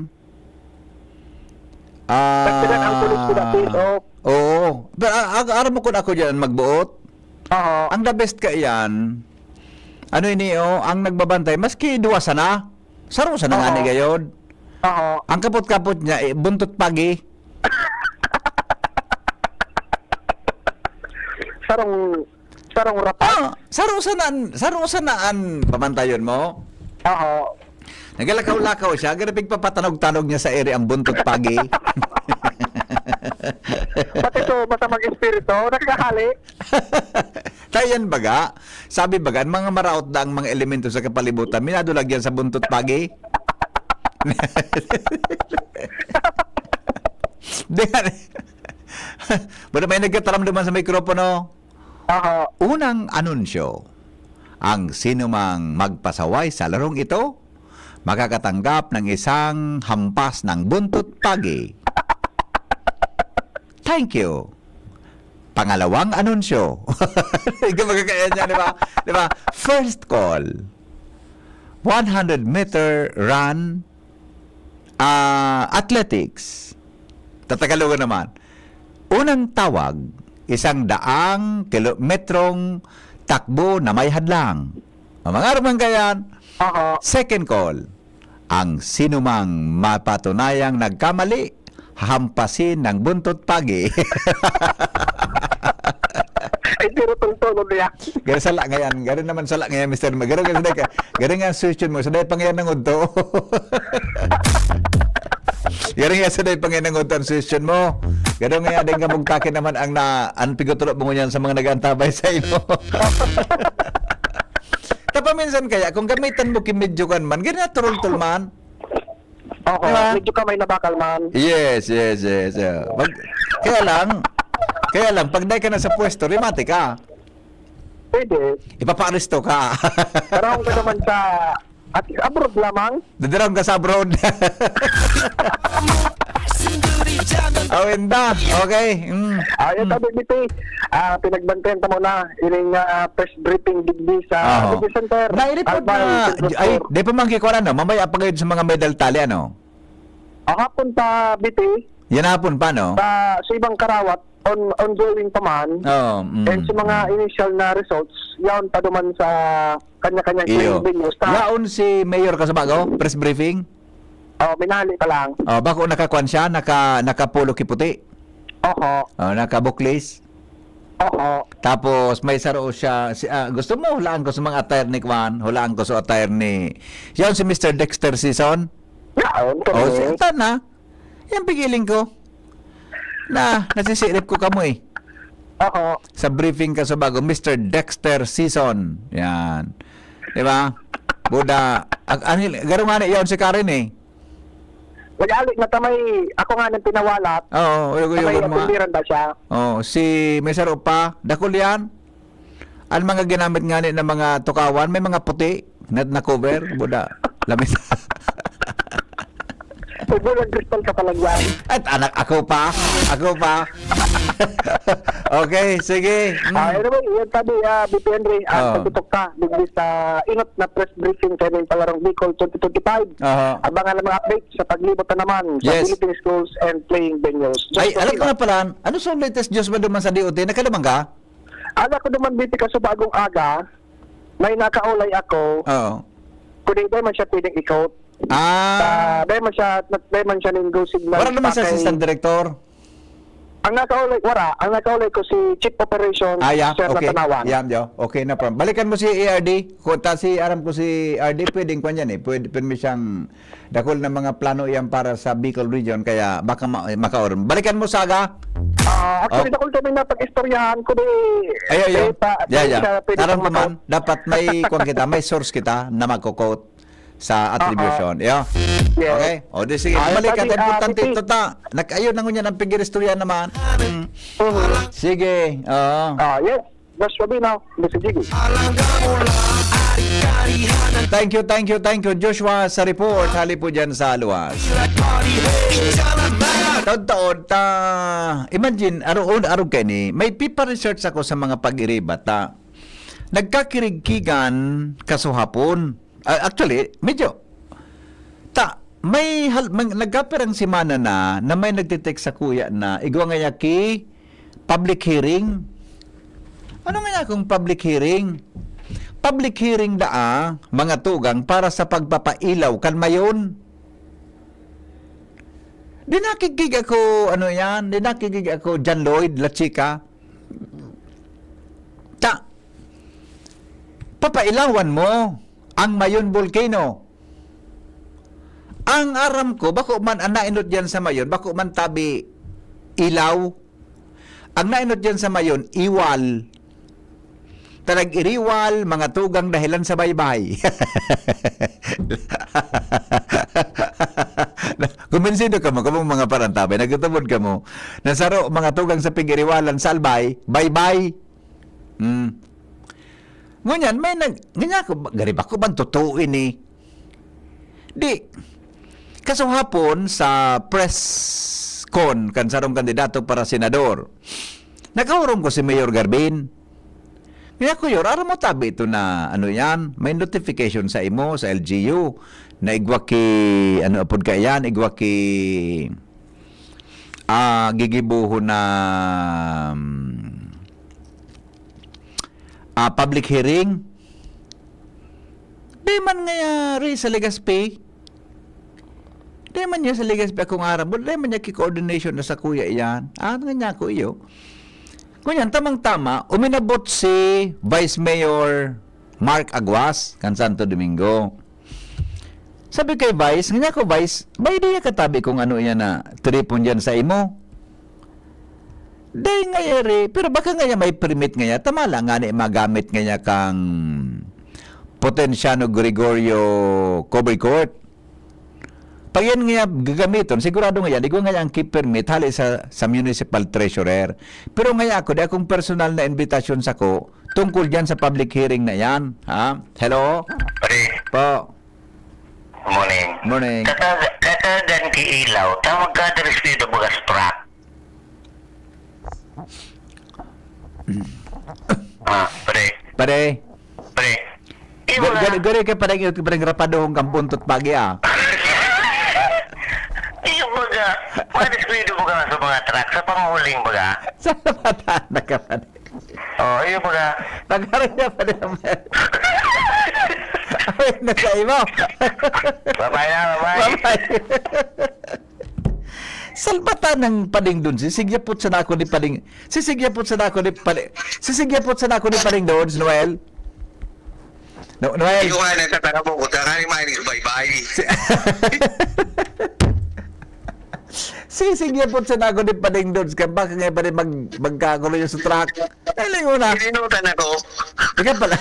Ah, Dagdagan ang pulis nila, P S O. Oo. Pero, ah, ah, aram mo kung ako dyan magbuot? Oo. Ang the best ka iyan, ano ini, oh, ang nagbabantay, maski duwa sana, saro sana nga Oo. ni gayod. Oo. Ang kapot-kapot niya, eh, buntot pagi. Sarong, sarong rapat. Ah, saro sana an, saro sana an pamantayon mo. Oo. Nagalakaw-lakaw siya, grabe pagpapatanog-tanog niya sa ere ang buntot pagi. Pati Antichristo, masamang espiritu, nakakahali. Kaya yan baga, sabi baga, ang mga maraot daang mga elemento sa kapalibutan, minadulag yan sa buntot pagi. Di nga, wala may nagkataram naman sa mikropono. Aha. Unang anunsyo, ang sinumang magpasaway sa larong ito, makakatanggap ng isang hampas ng buntot pagi. Thank you. Pangalawang anunsyo. Ikaw magkakaya niya, di ba? Di ba? First call, one hundred meter run, ah, athletics. Tatagalogan naman. Unang tawag, isang daang kilometrong takbo na may hadlang. Ang mga arman kayan, Aha. Second call, ang sinumang mapatunayang nagkamali, hahampasin ng buntot pagi. Ay, pero tungtong niya. Garo sala ngayan. Garo naman sala ngayan, Mister Ma-, garo nga saday ka. Garo nga ang suggestion mo. Saday pa ngayan ng udto. Garo nga saday pa ngayan ng udto ang suggestion mo. Garo nga din ka magtakin naman ang na, ang pigotulog mo ngunyan sa mga nag-aantabay sa imo. Tapaminsan kaya, kung gamitan mo ki medyo kan man, ginaturultul man. Oo, Di ba? Medyo kamay na bakal man. Yes, yes, yes. Yeah. Mag-, kaya lang, kaya lang, pag dai ka na sa pwesto, rimate ka. Pwede. Ipapaaresto ka. Pero kung ka naman sa, at abroad lamang. Dadarang ka sa abroad. Oh, inda. Okay. Mm. Ah, yung Mm. sabi, B P, ah, pinagbantayan ta muna, ining, ah, press briefing digdi sa Aho. Media Center. Nai-report Albay, na, Central ay, Sur. Di pa man kikuha, no? Mamaya pa kayo sa mga medal tali, ano? Kahapon pa, B P, Yan hapon pa, no? sa, sa ibang karawat, on, ongoing pa man. Oo, mm, And sa mga mm. initial na results, yaon pa duman sa kanya-kanyang Iyo. Claim venues. Ta- Yaon si Mayor Casubago, press briefing? Oh, minali pa lang. Oh, bako nakakuan siya, naka, naka-polo ki puti? Oho. Oh, naka-buklis? Oho. Tapos may saro siya, si, ah, gusto mo, hulaan ko sa mga attire ni Kwan, hulaan ko sa attire ni, yan si Mister Dexter Season? Yaon, Oh, kami. si, ito na. Yan pigiling ko. Na, nasisirip ko kamo eh. Oho. Sa briefing Casubago, Mister Dexter Season. Yan. Di ba? Buda, ag-, anil, garo nga na iyon si Karen eh. Nag-alik na tamay, ako nga nang pinawalat. Oo, uyo, uyo, Tamay uyo, mga atindiran ba siya? Oo, si Mister Upa, dakul yan. Ang mga ginamit nga ni ng mga tukawan, may mga puti na, na cover, buda. Lamis. May bulang kristal ka pala dyan. At anak, ako pa. Ako pa. Okay, sige. Mm. Ah, anyway, yan sabi, ah, B P Henry, ah, Oo. pagtutok ka, digdi sa inot na press briefing kaning Palarong Bicol twenty twenty-five. Aha. Abangan ang mga updates sa paglibot na naman sa Yes. Philippine schools and playing venues. Just Ay, alam ko na pala, ano sa latest news ba duman sa D O T? Nagkalaman ka? Ala ko naman, B P, Casubago, aga, may nakaulay ako. Oo. Kundi dai man siya pwedeng i-quote. Ah. Ah, dai man siya, dai man siya ning go signal Wala naman sa sa kay assistant director? Ang nakaulay, wala. Ang nakaulay ko si Chief Operations, Ah, yeah. Sir Okay. Natanawan. Yeah, yeah. Okay, no problem. Balikan mo si A R D. Kung ta si, aram ko si R D, pwedeng kwan yan eh. Pwede, pwede mo siyang dakul na mga plano yan para sa Bicol region, kaya baka ma-, makaoron. Balikan mo, Saga. Ah, actually, Oh. dakul kami napag-istoryahan ko di, Ay, ay, ay. di pa, Yeah, di yeah. siya pwede Tarang pang ko man, makaw- dapat may kwan kita, may source kita na magko-quote sa Oo. attribution. Yeah. Yes. Okay? O, di sige. Ah, Balik ka, sabi, ah, importante P P. ito ta. Nag-, ayun na ngunyan ang pag-iristorya naman. Mm. Mhm. Sige. Oo. Ah, yes. Mas sabi na, Mister Jiggy. Thank you, thank you, thank you, Joshua, sa report. Hali po dyan sa luwas. Taod-taod, ta, imagine, aroon, arog kayo ni, may pipa-research ako sa mga pag-iriba, ta. Nagkakirigkigan kasuhapon. Ah, actually, medyo, ta, may hal-, may, nagkapirang semana na, na may nagte-text sa kuya na, igwa ngaya ki public hearing. Ano nga akong public hearing? Public hearing daa, mga tugang, para sa pagpapailaw kan mayon. Di nakikig ako, ano yan, di nakikig ako, John Lloyd, La Chica. Ta, papailawan mo ang Mayon Volcano. Ang aram ko, bako man ang nainot diyan sa Mayon, bako man tabi ilaw. Ang nainot diyan sa Mayon, iwal. Talag-iriwal, mga tugang dahelan sa baybay. Kumbinsido kamo, kamong mga parantabay, nagtutubod kamo. Nasaro, mga tugang sa pig-iriwalan sa albay, baybay. Hmm. Ngunyan, may nag-, ngunyan ako, gari ba ko bang totoo ini? Di, kasuhapon sa press con kan sarong kandidato para senador, nakaurong ko si Mayor Garbin. Kaya ko, "Yor, aram mo tabi ito na, ano yan, may notification sa imo, sa L G U, na igwa ki, ano apod ka yan, igwa ki, ah, gigibuho na, mm, ah, public hearing." Di man ngaya ri sa Legazpi. Di man niya sa Legazpi akong aram. Wala man niya ki-coordination na sa kuya iyan. Ah, nga niya ako iyo. Ngunyan, tamang-tama, uminabot si Vice Mayor Mark Aguas kan Santo Domingo. Sabi kay Vice, nga niya ako, "Vice, may idea ka tabi kung ano iyan na tripon diyan sa imo?" Dai ngaya ri, pero baka ngaya may permit ngaya, tama lang ngani magamit ngaya kang Potenciano Gregorio Covered Court. Pag yan ngaya gagamiton, sigurado ngaya, igwa ngaya ang keep permit hali sa, sa municipal treasurer. Pero ngaya ako, di akong personal na invitation sako tungkol diyan sa public hearing na yan. Ha? Hello? Pare, Po. Morning. Morning. Kaka-, kakagan ki ilaw, tawag ka diri sa Pino Bugas Prak. Ah, pre. Pare. Pre. Iyo Ga-, ba? Gari, gari ka parang, parang rapadohon kang buntot pagi, ah. Iyo baga, maniskuido mo ka sa mga truck, sa panguling baga. Sa mata na ka pa. Oh, iyo baga. Pagkaroon niya pa rin ang Awit na sa imo. Bye-bye na, bye-bye. Bye-bye. Salbata ng paling dun, sisigyapot sa nako ni paling, sisigyapot sa nako ni paling, sisigyapot sa nako ni paling dun, Noel. No, Noel. Iyo nga, nagtataka po ko, saan ka rin mahilig sa baybay? Si-, sisigyapot sa nako ni paling dun, ka baka nga pa rin mag-, magkagulo yung sa truck. Ay, lingon na. Ininutan ako. Ikaw pala.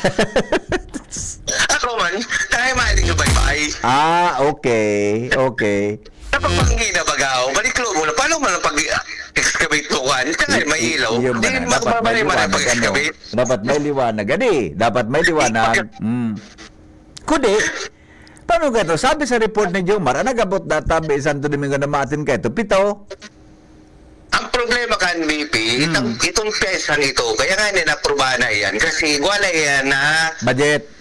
Ako man, saan ka rin mahilig sa baybay? Ah, okay, okay. Napapanggi na baga ako. Baliklo mo na. Paano mo na pag-excavate mo, kwan? Diyan nga, may ilaw. Iyo ba na? Dapat may liwanag, ano? Pag-excavate. Dapat may liwanag, gani. Dapat may liwanag. Pag- Mm. Kundi, paano ka to? Sabi sa report ni Jomar, ang nag-abot na tabi Santo Domingo na maatin ka ito, pito. Ang problema kan B P, Mm. itong, itong pyesa nito, kaya nga nila aprubahan na yan. Kasi wala yan na Budget.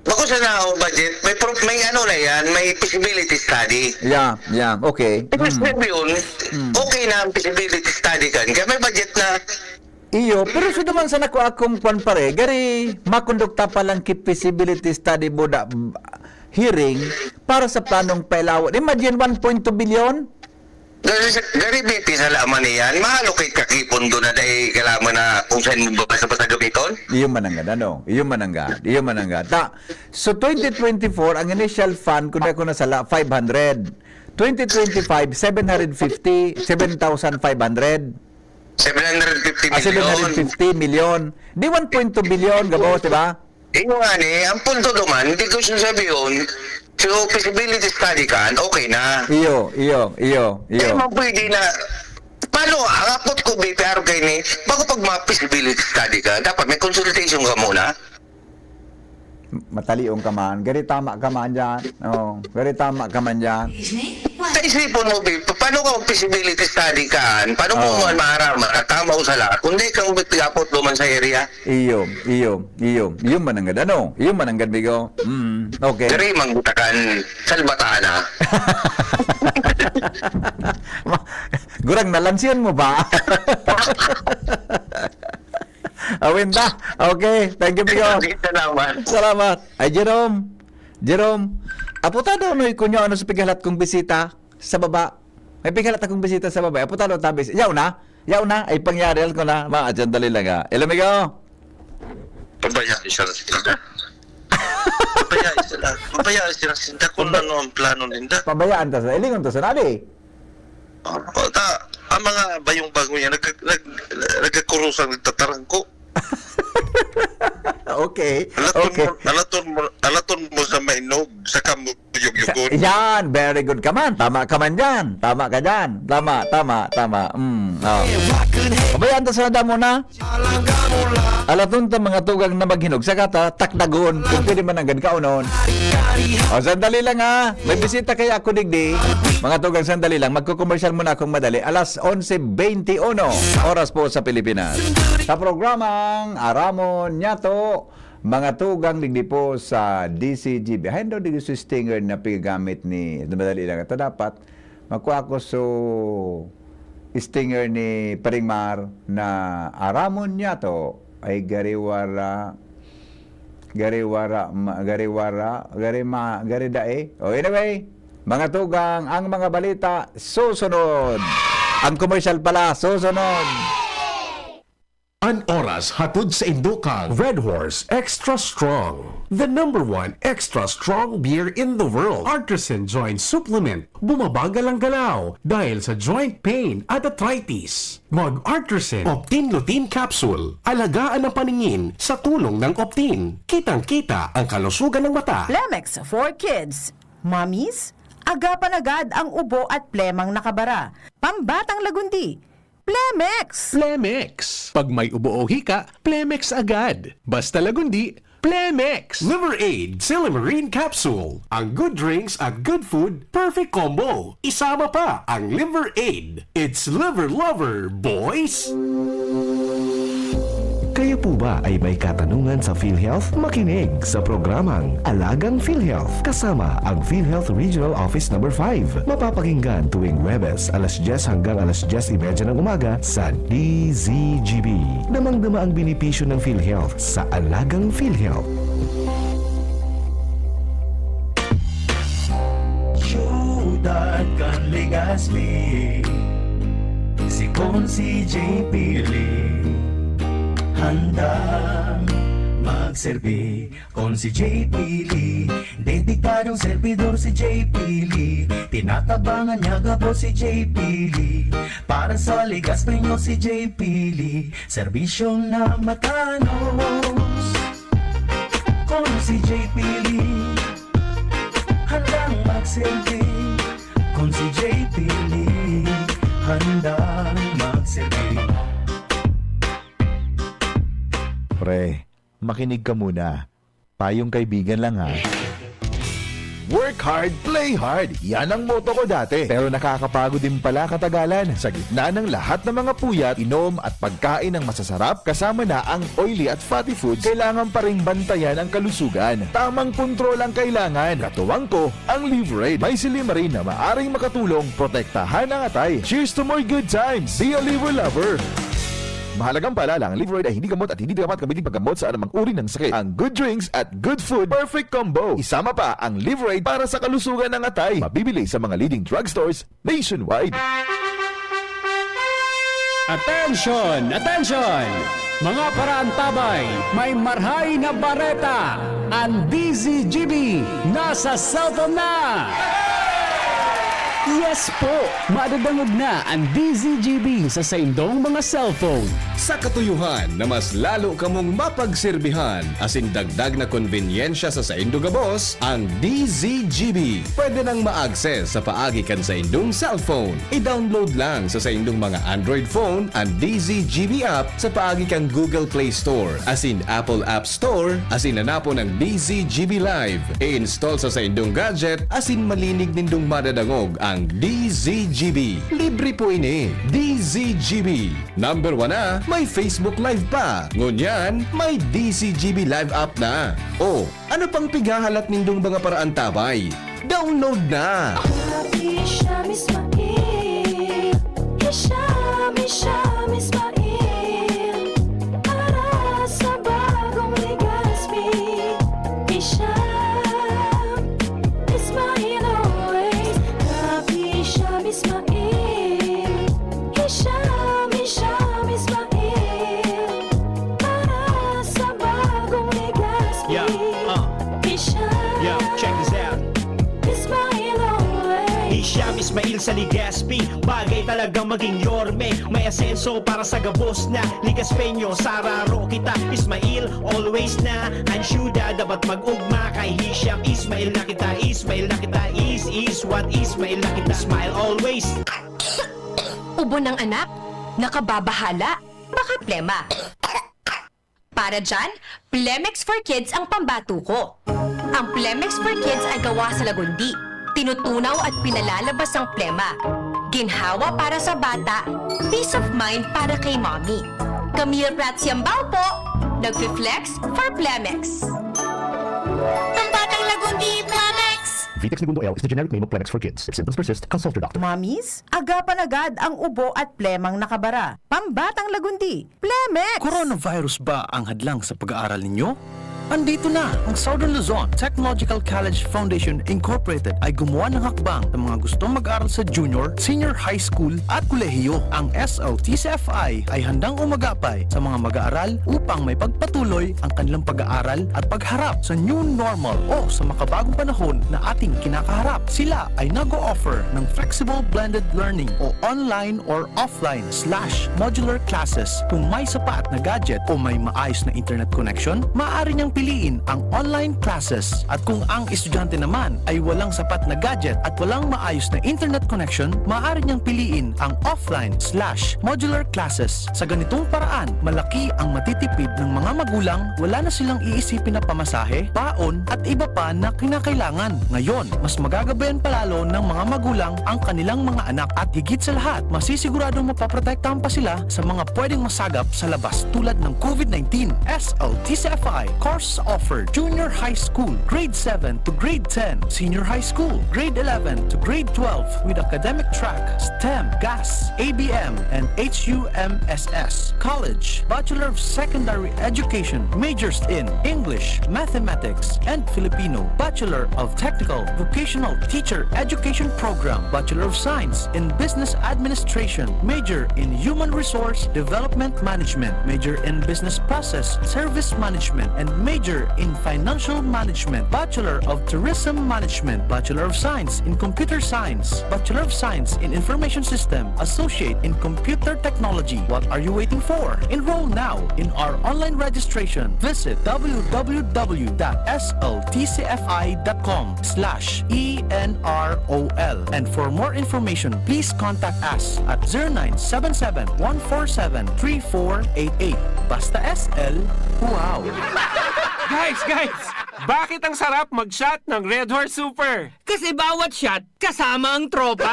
Bako sa nao budget, may pro-, may ano na yan, may feasibility study. Yeah, yeah, okay. Ibig Mm. sabihin, Mm. okay na ang feasibility study kan, kaya may budget na. Iyo, pero sa duman sa nako akong kwan pare, gari makondukta pa lang ki feasibility study board, ah, hearing para sa planong pailawan. Imagine, one point two billion? Gari, gari B P sa laman niyan, ma-allocate ka ki pondo na dai kailangan na kung saan mo basta-basta gamiton? Iyo man ang gad, ano? Iyo man ang gad, iyo man ang gad. Ta, so twenty twenty-four, ang initial fund, kung di ako nasala, five hundred. Twenty twenty-five, seven hundred fifty, seven thousand five hundred. Seven hundred fifty Ah, million. Seven hundred fifty million. Di one point two billion, gabos, di ba? Inyo nga ni, ang punto duman, hindi ko sasabihon, so feasibility study kan, okay na. Iyo, iyo, iyo, iyo. Di man pwede na, paano, ang apot ko, B P R, kay ni, bago pag ma-feasibility study ka, dapat may consultation ka muna. Matalion ka man. Gari tama ka man dyan. Oh, gari tama ka man dyan. Sa isipon mo, B P, pa-, paano ka mag-feasibility study kan? Paano mo Oo. man maaraman na tama o sala? Kung di kang apot duman sa area. Iyo, iyo, iyo. Iyo man ang gad, ano? Iyo man ang gad, bigo. Mm, okay. Diri man gutakan, salbatana. Ma-, gurang nalansiyon mo ba? Awin ta. Okay, thank you, bigo. Salamat. Salamat. Ay, Jerome. Jerome, aputado ano kunyo ano sa pighalat kong bisita sa baba? May pighalat akong bisita sa baba. Aputado tabis. Yaw na. Yaw na. Ay, pangyari ko na. Ma, dyan, dali lang, ha. Hello, amigo. Pabayaan siya na sila. Pabayaan sila. Pabayaan sila. Sinda kung Pabay- ano ang plano ninda. Pabayaan ta sa, ilingon ta sa nadi. Opo, ta, ah, mga bayong-bago yan, nag-, nag-, nagkakurusang nagtatarangko. Okay. Alaton Okay. mo, alaton mo, alaton mo sa mainog, sa kamo yugyugon. Yan, very good ka man. Tama ka man dyan. Tama ka dyan. Tama, tama, tama. Mm, oh. Pabayaan ta sana damo na. Alaton ta mga tugang na maghinog. Saka ta, takdagon. Kung pwede man hanggang kaunon. O, sandali lang ha. May bisita kaya ako digdi. Mga tugang, sandali lang. Magko-commercial muna akong madali. Alas onse veintiuno. Oras po sa Pilipinas. Sa programang Aramon Nyato, mga tugang digdi po sa D C G B. Hayan daw digdi sa stinger na pinagamit ni, madali lang. Ito dapat, makuha ko so stinger ni Paring Mar na Aramon Nyato ay gariwara, gariwara, ma-, gariwara, garima, garidae. O anyway, mga tugang, ang mga balita susunod. Ang commercial pala susunod. An oras hatod sa indo kan Red Horse Extra Strong, the number one extra strong beer in the world. Artisan Joint Supplement, bumabagal ang galaw dahil sa joint pain at arthritis. Mag Artisan Optin Lutein Capsule, alagaan ang paningin sa tulong ng Optin. Kitang-kita ang kalusugan ng mata. Plemex for Kids. Mommies, agapan agad ang ubo at plemang nakabara. Pambatang lagundi. Plemex! Plemex. Pag may ubo o hika, Plemex agad. Basta lagundi, Plemex. Liver Aid Silymarin Capsule. Ang good drinks at good food, perfect combo. Isama pa ang Liver Aid. It's Liver Lover, boys! Kayo po ba ay may katanungan sa PhilHealth? Makinig sa programang Alagang PhilHealth kasama ang PhilHealth Regional Office Number five. Mapapakinggan tuwing Huwebes, alas dyes hanggang alas dyes y media ng umaga sa D Z G B. Damang-dama ang benepisyo ng PhilHealth sa Alagang PhilHealth. Siyudad kan Legazpi, si Consi J P Lee, handang magserbi. Consi J P Lee, dedikadong servidor si J P Lee. Tinatabangan niya gabos si J P Lee. Para sa Legazpi nyo si J P Lee, serbisyong na matanos. Consi J P Lee, handang magserbi. Consi J P Lee, handang magserbi. Pre, makinig ka muna. Payong kaibigan lang ha. Work hard, play hard. Yan ang motto ko dati. Pero nakakapagod din pala katagalan. Sa gitna ng lahat ng mga puyat, inom at pagkain ng masasarap, kasama na ang oily at fatty foods, kailangan pa ring bantayan ang kalusugan. Tamang kontrol ang kailangan. Katuwang ko, ang Liveraid. May silymarin na maaring makatulong protektahan ang atay. Cheers to more good times! Be a Liver Lover! Mahalagang paalala, ang Liveraid ay hindi gamot at hindi dapat gamitin paggamot sa anumang uri ng sakit. Ang good drinks at good food, perfect combo. Isama pa ang Liveraid para sa kalusugan ng atay. Mabibili sa mga leading drugstores nationwide. Attention! Attention! Mga paraantabay, may marhay na bareta! Ang D Z G B nasa cellphone na! Yes po! Madadangog na ang D Z G B sa saindong mga cellphone. Sa katuyuhan na mas lalo kamong mapagserbihan asin dagdag na konbenyensya sa saindo gabos, ang D Z G B pwede nang ma-access sa paagi kan saindong cellphone. I-download lang sa saindong mga Android phone an D Z G B app sa paagi kan Google Play Store asin Apple App Store asin hanapon ang D Z G B Live. I-install sa saindong gadget asin malinig nindong madadangog ang D Z G B. Libre po ini. D Z G B. Number one na, may Facebook Live pa. Ngunyan, may D Z G B Live app na. O, ano pang pighahalat nindong mga paraantabay? Download na! Hisham Ismail, Hisham, Hisham Ismail, para sa bagong Legazpi. Hisham Ismail always, Rap Hisham Ismail, Hisham, Hisham Ismail, para sa bagong Legazpi. Yeah, uh. Hisham Yo, check this out. Ismail always. Hisham Ismail sa Legazpi, bagay talaga maging yorme. May asenso para sa gabos na Legaspeño. Sa raro kita, Ismail, always na. Ang syuda, dapat mag-ugma. Kay Hisham, Ismail na kita, Ismail na kita. Is, is what, Ismail na kita. Smile always. Ubo ng anak? Nakababahala? Baka plema? Para dyan, Plemex for Kids ang pambato ko. Ang Plemex for Kids ay gawa sa lagundi. Tinutunaw at pinalalabas ang plema. Ginhawa para sa bata, peace of mind para kay mommy. Camille Prats Yambao po, nagfi-flex for Plemex. Pambatang lagundi, Plemex! Vitex Negundo L is the generic name of Plemex for Kids. If symptoms persist, consult your doctor. Mommies, agapan agad ang ubo at plemang nakabara. Pambatang lagundi, Plemex! Coronavirus ba ang hadlang sa pag-aaral ninyo? Andito na! Ang Southern Luzon Technological College Foundation Incorporated ay gumawa ng hakbang sa mga gustong mag-aral sa junior, senior high school at kolehiyo. Ang S L T C F I ay handang umagapay sa mga mag-aaral upang may pagpatuloy ang kanilang pag-aaral at pagharap sa new normal o sa makabagong panahon na ating kinakaharap. Sila ay nag-o-offer ng flexible blended learning o online or offline slash modular classes. Kung may sapat na gadget o may maayos na internet connection, maaari niyang piliin ang online classes. At kung ang estudyante naman ay walang sapat na gadget at walang maayos na internet connection, maaari niyang piliin ang offline slash modular classes. Sa ganitong paraan, malaki ang matitipid ng mga magulang, wala na silang iisipin na pamasahe, baon, at iba pa na kinakailangan. Ngayon, mas magagabayan pa lalo ng mga magulang ang kanilang mga anak at higit sa lahat, masisiguradong mapoprotektahan pa sila sa mga pwedeng masagap sa labas tulad ng COVID nineteen. S L T C F I course offered: Junior High School, Grade seven to Grade ten, Senior High School, Grade eleven to Grade twelve, with academic track, STEM, GAS, A B M, and H U M S S. College, Bachelor of Secondary Education, majors in English, Mathematics, and Filipino, Bachelor of Technical Vocational Teacher Education Program, Bachelor of Science in Business Administration, major in Human Resource Development Management, major in Business Process Service Management, and major in Financial Management, Bachelor of Tourism Management, Bachelor of Science in Computer Science, Bachelor of Science in Information System, Associate in Computer Technology. What are you waiting for? Enroll now in our online registration. Visit w w w dot s l t c f i dot com slash e n r o l. And for more information, please contact us at zero nine seven seven, one four seven, three four eight eight. Basta S L, wow! Guys, guys! Bakit ang sarap mag-shot ng Red Horse Super? Kasi bawat shot, kasama ang tropa.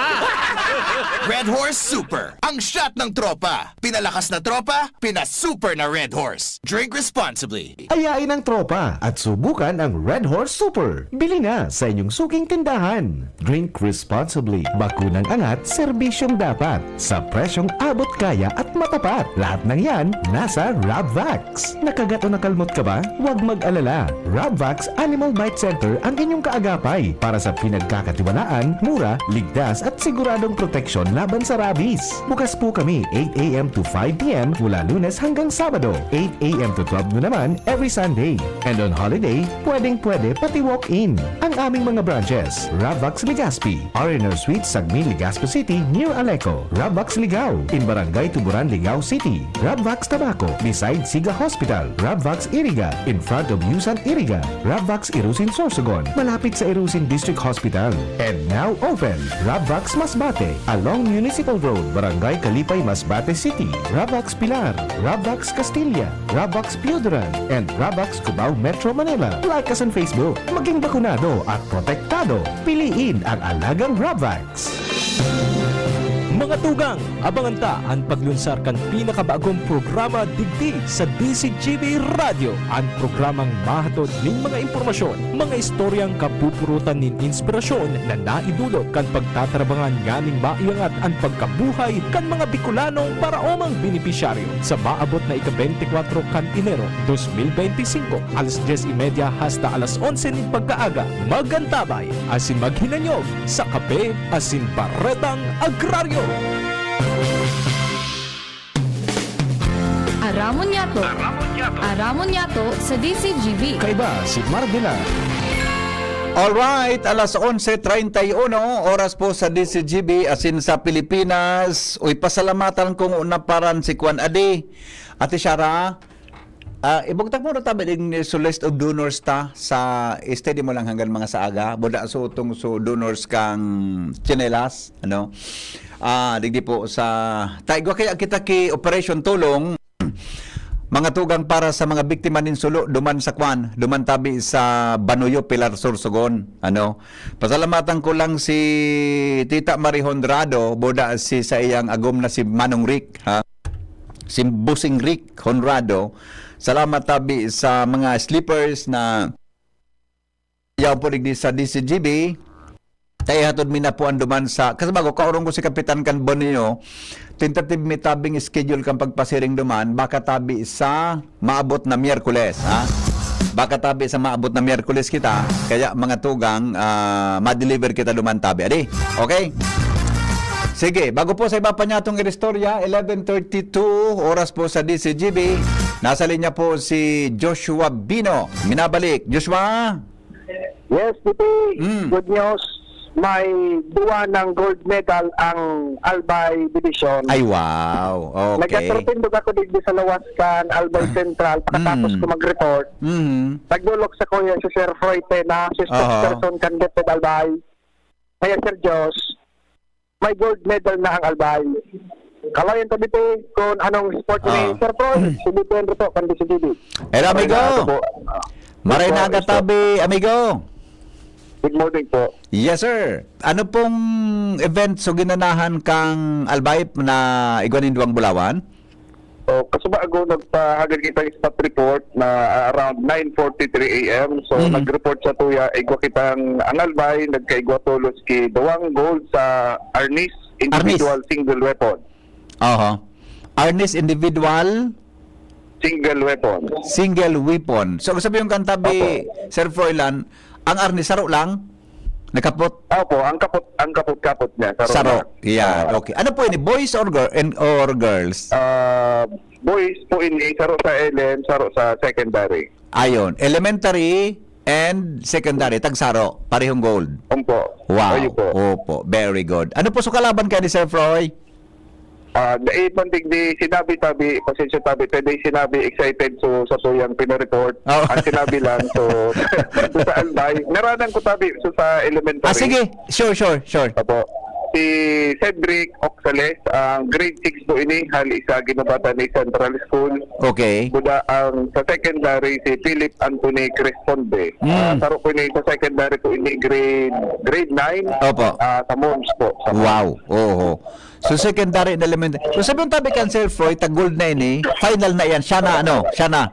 Red Horse Super, ang shot ng tropa. Pinalakas na tropa, pinasuper na Red Horse. Drink responsibly. Ayain ang tropa at subukan ang Red Horse Super. Bili na sa inyong suking tindahan. Drink responsibly. Bakunang angat, serbisyong dapat. Sa presyong abot kaya at matapat. Lahat ng yan, nasa Rabvax. Nakagat o nakalmot ka ba? Huwag mag-alala. Rabvax Animal Bite Center ang inyong kaagapay para sa pinagkakatiwalaan, mura, ligtas at siguradong proteksyon laban sa rabies. Bukas po kami eight a m to five p m mula Lunes hanggang Sabado, eight a m to twelve noon naman every Sunday. And on holiday, pwedeng-pwede pati walk-in. Ang aming mga branches, Rabvax Legazpi, R and R Suite, Sagmin, Legazpi City, near Aleco, Rabvax Ligao, in Barangay Tuburan, Ligao City, Rabvax Tabaco, beside Siga Hospital, Rabvax Iriga, in front of Yusan Iriga, Rabvax Irusin Sorsogon, malapit sa Irusin District Hospital. And now open, Rabvax Masbate, along Municipal Road, Barangay Kalipay, Masbate City, Rabvax Pilar, Rabvax Castilla, Rabvax Pioduran, and Rabvax Cubao, Metro Manila. Like us on Facebook. Maging bakunado at protektado. Piliin ang alagang Rabvax. Mga tugang, abangan ta an paglunsar kan pinakabagong programa digdi sa D Z G B Radyo, an programang mahatod nin mga impormasyon, mga istoryang kapupurutan nin inspirasyon na naidulot kan pagtatarabangan nganing maiangat an pagkabuhay kan mga Bicolanong paraomang benepisyaryo. Sa maabot na ika-bente kwatro kan Enero dos mil bente singko, alas dyes y media hasta alas onse nin pagkaaga, mag-antabay asin maghinanyog sa Kape asin Baretang Agraryo. Aramon niyato. Aramon niyato. Aramon niyato sa D Z G B. Kaiba si Marvela. Alright, alas onse treinta y uno, oras po sa D C G B, asin sa Pilipinas. Uy, pasalamatan kong unaparan si Kwan Adi. Ate Shara, ah, ibugtak mo na tabi ding so list of donors ta sa steady mo lang hanggang mga sa aga. Buda so tong so donors kang Chinelas, ano? Ah, digdi po sa taigwa kaya kita ki Operation Tulong. Mga tugang para sa mga biktima nin sulo duman sa kwan, duman tabi sa Banuyo, Pilar, Sorsogon, ano. Pasalamatan ko lang si Tita Marie Honrado, boda si sa iyang agom na si Manong Rick, ha. Si Busing Rick Honrado. Salamat tabi sa mga sleepers na yaw po digdi sa D C G B. Kaya hatod mi na po ang duman sa, kasi bago kaurong ko si Kapitan kan Bonio, tentative mi tabing schedule kan pagpasiring duman, baka tabi sa maabot na Miyerkules, ha? Baka tabi sa maabot na Miyerkules kita, kaya mga tugang, ah, ma-deliver kita duman tabi. Adi, okay? Sige, bago po sa iba pa niya itong iristorya, eleven thirty-two, oras po sa D C G B, nasa linya po si Joshua Bino. Minabalik. Joshua? Yes, P P. Mm. Good news. May duwa ng gold medal ang Albay Division. Ay, wow. Okay. Nagkatrutindog ako digdi sa lawas kan Albay Central pagkatapos Mm. ko mag-report. Mm. Naglulok sa kuya si Sir Froy Pena, si Aha. spokesperson kan DepEd Albay. Kaya, Sir Josh, may gold medal na ang Albay. Kalayan ta dito kung anong sport ni Ah. Sir Froy. Hindi po yan po, kundi si Didi. Hello, amigo. Maray na aga po. Maray na aga tabi, amigo. Good morning po. Yes, sir. Ano pong event so ginanahan kang Albay na igwa nin duwang bulawan? O, kasuba ako, nagpahagad kita ng spot report na, ah, around nine forty-three A M. So, Mhm. nag-report sa tuya, igwa kitang ang Albay, nagkaigwa tolos ki duwang gold sa Arnis, individual Arnis. single weapon. Oho. Arnis individual? Single weapon. Single weapon. So, sabi yung kantabi, Opo. Sir Froilan, ang Arnis saro lang? Nakapot? Opo, ang kapot, ang kapot-kapot niya, saro Saro. lang. Yan. Ah. Okay. Ano po ini? Boys or girl and or girls? Ah, boys po ini, saro sa L M, saro sa secondary. Ayon. Elementary and secondary, tagsaro. Parehong gold. Opo. Wow. Ayo po. Opo. Very good. Ano po so kalaban kaya ni Sir Froy? Ah, dai man digdi sinabi tabi, pasensya tabi, pero dai sinabi excited so sa tuyang pina-report. Oh. Ang sinabi lang, so, so sa Albay, ngaranan ko tabi, so sa elementary. Ah, sige. Sure, sure, sure. Apo. Si Cedric Oxales, ang grade six po ini, hali sa Ginubatan ni Central School. Okay. Buda ang sa secondary, si Philip Anthony Cresponde. Mm. Ah, saro po ini sa secondary po ini, grade, grade nine. Opo. Ah, sa Mons po, sa Mons. Wow. Oho. So, secondary and elementary. So, sabi yung tabi kan Sir Froy, tag-gold na ini, final na yan. Siya na, ano, siya na.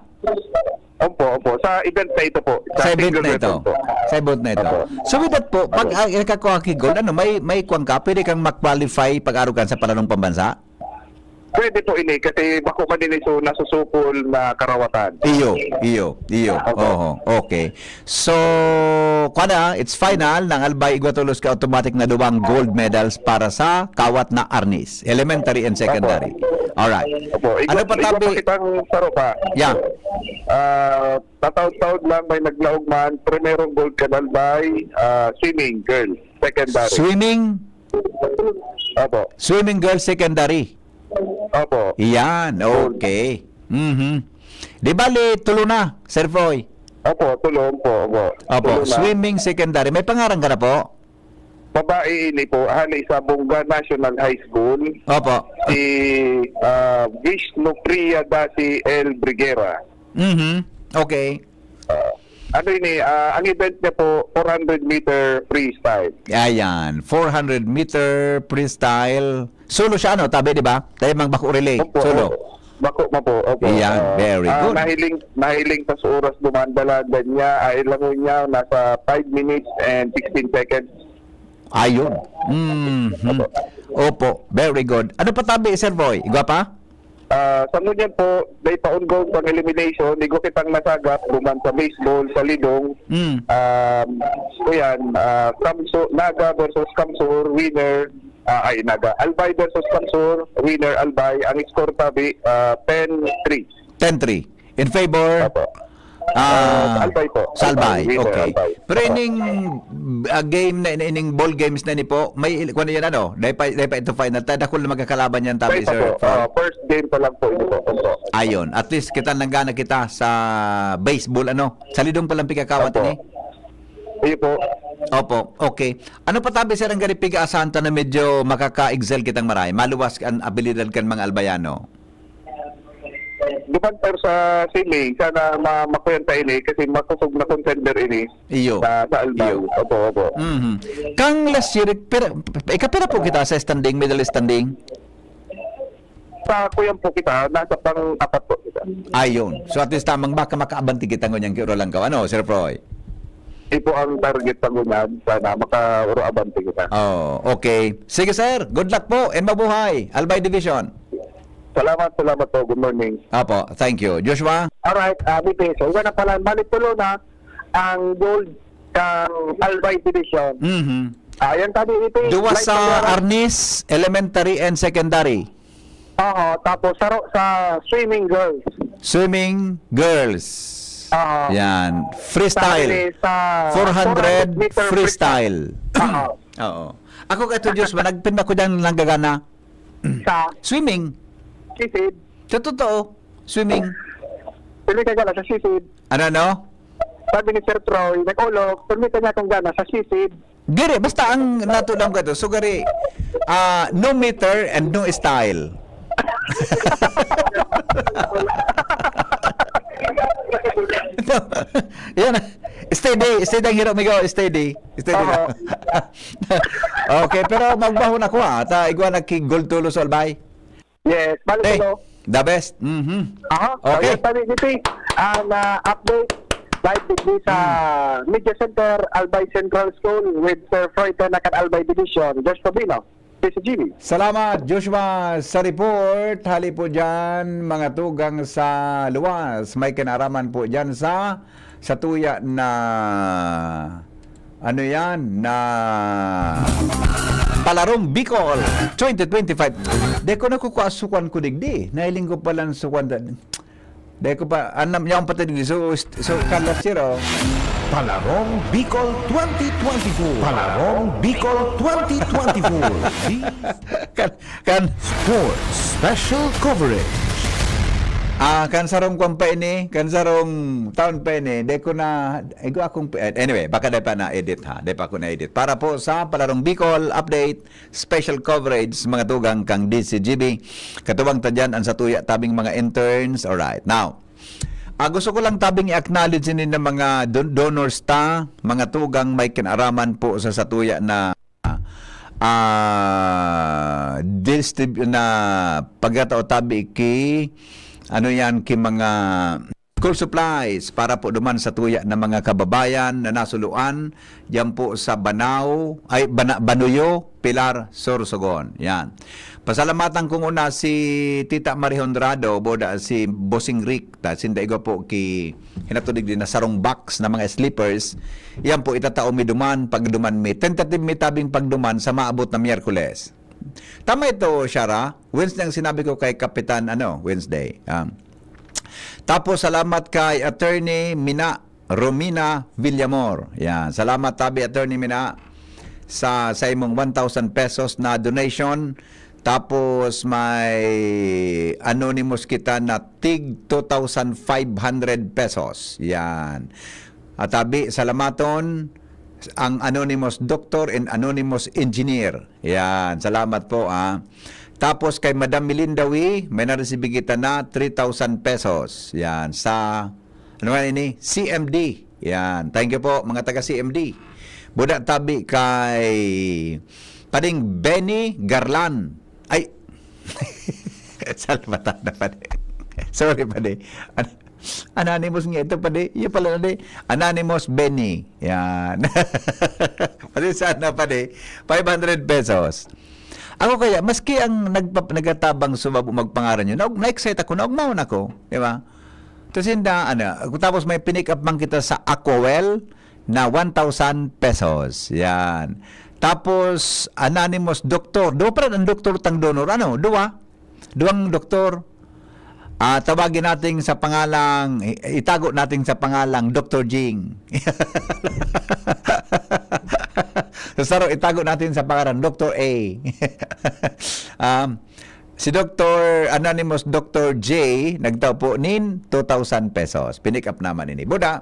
Opo, opo. Sa event na ito po. Sa Sa event single na ito. weapon po. Sa event na ito. Opo. So, with that po, pag, Opo. ah, ikakuha ki gold, ano, may, may kuwan ka, pwede kang ma-qualify pag-arugan sa palanong pambansa? Pwede po ini, kasi bako man ini so nasusukol na karawatan. Iyo, iyo, iyo. Opo. Oho, okay. So, kuwan na, it's final, nang Albay igwa tolos ka automatic na duwang gold medals para sa kawat na Arnis, elementary and secondary. Opo. Alright. Opo. Igwa, Ano pa igwa tabi? pa kitang saro pa. Yeah. Ah, tataod-taod lang, may naglaog man, primerong gold kan Albay, ah, swimming, girl, secondary. Swimming? Opo. Swimming girl secondary. Opo. Yan, Gold. okay. Mhm. Di bali, tulo na, Sir Froy? Opo, tulo po, opo. Opo, Tulo na. swimming secondary. May pangaran ka na po? Babae ini po, hali sa Bonga National High School. Opo. Si, ah, Vishnupriya Dasi L Briguera. Mhm. Okay. Ah, ano ini, ah, ang event niya po, four hundred meter freestyle. Ayan, four hundred meter freestyle. Solo siya, ano, tabi, di ba? Tayo mang bako relay. Opo, Solo. opo. Bako mo po, opo. Ayan, Ah, very ah, good. nahiling, nahiling pa sa oras duman, dalagan niya, ay langon niya, nasa five minutes and sixteen seconds. Ayun. Mhm. Opo. Opo, very good. Ano pa tabi, Sir Boy? Igwa pa? Ah, sa ngunyan po, may pa-ongoing pang elimination, igwa kitang nasagap, duman sa baseball, sa Lidong. Mm. Um, so yan, ah, Kamso, Naga versus Kamsur, winner, ah, ay, Naga, Albay versus Kamsur, winner, Albay. Ang score tabi, ah, ten three. Ten three. In favor? Opo. Ah, Albay po. Sa Albay. Albay. Yes, sir, Okay. Albay. Pero Opo. ining ah, game na ini, ining bowl games na ini po, may il- kung ano yan, ano, dahil pa, dahil pa ito final, ta dakul na magkakalaban yan tabi, Pwede Sir po. Paul. Ah, first game pa lang po ini po. Opo. Ayon, at least kita nanggana kita sa baseball, ano. Sa lidong palang pikakawat Opo. ini. Iyo po. Opo, okay. Ano pa tabi, sir, ang gari piga-asahan ta na medyo makaka-excel kitang maray? Maluwas an abilidad kan mga Albayano? Duman, pero sa sili, sana ma makuyan ta ini kasi makusog na contender ini Iyo. sa, sa Albay. Iyo. Opo, opo. Mhm. Kang last year, pira, ikapira po kita sa standing, middle standing? Sa kuyan po kita, nasa pang-apat po kita. Ayon. So at least tamang baka makaabante kita ngunyan ki Orolangkaw. Ano, Sir Froy? Ito ang target pa ngunyan. Sana makauro-abante kita. Oh, okay. Sige, sir. Good luck po and mabuhay, Albay Division. Salamat, salamat po. Good morning. Apo, thank you. Joshua? Alright, uh, B P, so iba na pala, balik tulo na ang gold kang Albay Division. Mhm. Ah, yan tabi, B P. Duwa Light sa Manguera. Arnis, elementary and secondary. Oo, tapos saro sa swimming girls. Swimming girls. Oo. Yan. Freestyle. Sa, sa four hundred meter freestyle. Oo. Oo. Ako ka Joshua, nagpinda ko dyan nanggagana. Sa Swimming. sisid. Sa totoo, swimming. Pwede ka gala sa sisid. Ano, ano? Sabi ni Sir Troy, nag-ulo, permita niya akong gana sa sisid. Giri, basta ang natulang ko ito. So, gari, ah, no meter and no style. No. Yan. Steady, steady ang hirap, migo. Steady. Steady lang. Okay, pero magbahon ako, ha. Ta, igwa na ki gold tulo sa Albay. Yes, balik Hey, ko. the best. Mhm. Aha, Okay. Yes, sabi ni P, ang ah, update live digdi sa Hmm. Media Center, Albay Central School with Sir Froy Tenacan, Albay Division. Josh Tobino, P C G B. Salamat, Joshua, sa report. Hali po dyan, mga tugang sa luwas. May kinaraman po dyan sa, sa tuya na, ano yan, na Palarong Bicol twenty twenty-five. Di ko nakukuha sukan ko digdi. Nahiling ko palang sukan. Dai ko pa, anam, yaon pa tayo digdi. So, so, kan last year, oh. Palarong Bicol twenty twenty-four. Palarong Bicol twenty twenty-four. Di Kan, kan, Sports Special Coverage. ah, kan sarong kwan pa ini, kan sarong taon pa ini, dai ko na, igo akong, eh, anyway, baka dai pa na-edit ha, dai pa ako na-edit. Para po sa Palarong Bicol Update, special coverage, mga tugang kang D C G B. Katuwang ta dyan ang satuya tabing mga interns. Alright. Now, ah, gusto ko lang tabing i-acknowledge ini ng mga don- donors ta, mga tugang may kinaraman po sa satuya na ah distrib- na pagkatao tabi ki ano yan ki mga school supplies para po duman sa tuya na mga kababayan na nasuluan diyan po sa Banao, ay, Bana- Banuyo, Pilar, Sorsogon. Yan. Pasalamatan kong una si Tita Marie Honrado, boda si Bossing Rick, ta sinda igwa po ki hinatudig din na sarong box na mga slippers. Yan po, itatao mi duman, pagduman mi. Tentative mi tabing pagduman sa maabot na Miyerkules. Tama ito, Shara. Wednesday ang sinabi ko kay Kapitan, ano, Wednesday. Ah. Tapos, salamat kay Attorney Mina Romina Villamor. Yan. Salamat, tabi, Attorney Mina, sa, sa imong one thousand pesos na donation. Tapos, may anonymous kita na tig two thousand five hundred pesos. Yan. At tabi, salamaton ang anonymous doctor and anonymous engineer. Yan. Salamat po, ah. Tapos, kay Madam Melinda Wee, may naresibi kita na three thousand pesos. Yan. Sa, ano nga ini? C M D. Yan. Thank you po, mga taga C M D. Buda tabi kay Pading Benny Garlan. Ay! Salmatan na, Padi. Sorry, Padi. An- Anonymous nga ito, Padi. Yung pala, Padi. Anonymous Benny. Yan. Padi sana, Padi. Five hundred pesos. Ako kaya, maski ang nagpa- nagtatabang sumabo magpangaran yun, na, na-excite ako, naugmahon ako. Di ba? Tapos, hindi, ano, tapos may pinick up man kita sa Aquawell na one thousand pesos. Yan. Tapos, anonymous doktor. Duwa pa rin ang doktor tang donor. Ano? Duwa? Duwang doktor. Ah, tawagin natin sa pangalang, i- itago natin sa pangalang Doktor Jing. So, saro, itago natin sa pangalang Doktor A. Um, si Doktor Anonymous Doktor J, nagtao po nin two thousand pesos. Pinick up naman ini. Buda,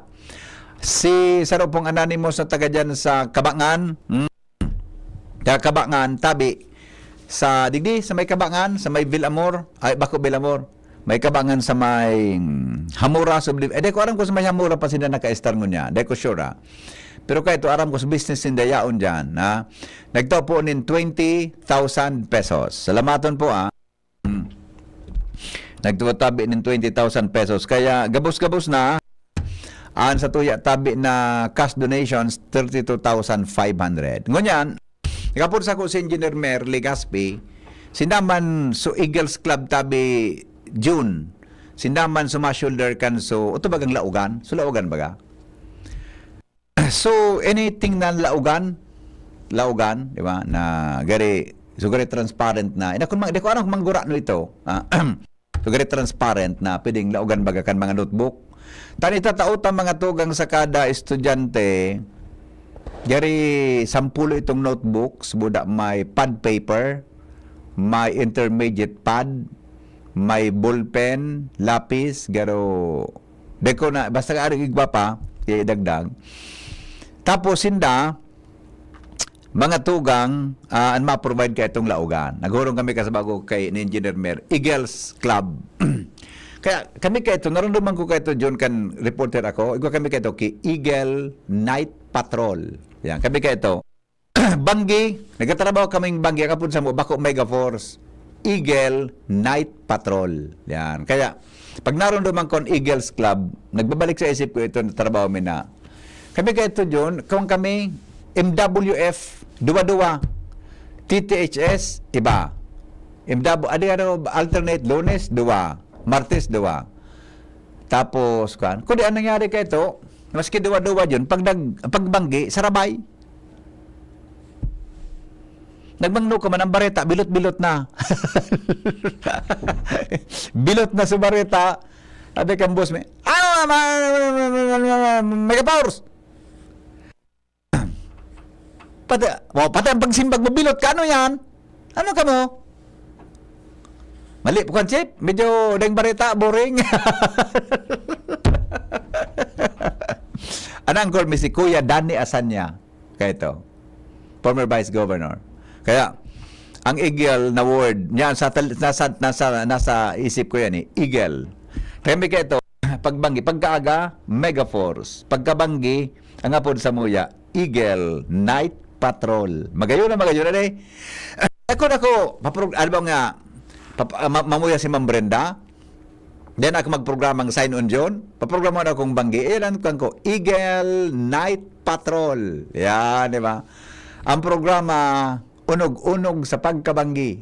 si saro pong anonymous na taga dyan sa Kabangan, mm, taga Kabangan, tabi, sa, digdi, sa may Kabangan, sa may Villamor, ay, bako Villamor, may Kabangan sa may, mm, Hamura, subli-, eh, di ko aram kung sa may Hamura pa sila naka-estar ngunyan, di ko sure, ah. Pero kaito, aram ko sa business ninda yaon dyan, ha? Nagtao po nin twenty thousand pesos. Salamaton po, ah. Hmm. Nagtao tabi nin twenty thousand pesos. Kaya gabos-gabos na, ang sa tuya tabi na cash donations, thirty-two thousand five hundred. Ngunyan, kapon sa ko si Engineer Mer Legaspi, sinda man so Eagles Club tabi June, sinda man so ma-shoulder kan so, ito bagang Laugan? So Laugan baga? So, anything na Laugan, Laugan, di ba, na gari, so gari transparent na. Ina, kung mang, di ko alam kung manggura no ito. Ah, so gari transparent na, pwedeng Laugan baga kan mga notebook. Tani tatao ta mga tugang sa kada estudyante, gari sampulo itong notebooks, buda may pad paper, may intermediate pad, may ballpen, lapis, garo, deko na, basta ari igwa pa, kaya idagdag. Tapos, sinda, mga tugang, ah, an ma-provide ka itong Laugan. Naghurong kami kasabago kay ni Engineer Mer, Eagles Club. Kaya kami ka ito, narunduman ko ka ito, John, kan reporter ako, igwa kami ka ito, ki Eagle Night Patrol. Yan, kami ka ito. Banggi, nagtatrabaho kaming Banggi, kapon sa mo, bako Mega Force, Eagle Night Patrol. Yan. Kaya, pag narunduman ko ang Eagles Club, nagbabalik sa isip ko ito na trabaho mi na. Kami kay ito, John, kung kami, M W F, duwa-duwa, T T H S, iba. M W, adi ano, alternate, Lunes, duwa, Martes, duwa. Tapos, kan, kundi ang nangyari kay ito, maski duwa-duwa yun, pag nag-, pagbanggi, sarabay. Nagmangno ka man, ang bareta, bilot-bilot na. Bilot na sa bareta. Sabi kang boss, may, "Ano naman, Mega Powers?" Pati, wow, pati ang pagsimbag mo, bilot ka, "Ano yan? Ano ka mo?" Mali po kan, Chief. Medyo dayong bareta, boring. Ang uncle mi si Kuya Danny Asanya. Kaya ito, former vice governor. Kaya, ang Eagle na word, yan, sa, tal- nasa, nasa, nasa isip ko yan eh, Eagle. Kaya may kaya ito, pagbanggi, pagkaaga, Mega Force. Pagkabanggi, ang apod sa muya, Eagle Night Patrol. Magayon na magayon na eh. Ako na ko, paprog- ano ba nga, pap- ah, ma- mamuya si Ma'am Brenda? Then ako magprogramang sign on John. Paprograma na akong banggi. Eh, lang kan ko, Eagle Night Patrol. Yan, di ba? Ang programa, unog-unog sa pagkabanggi.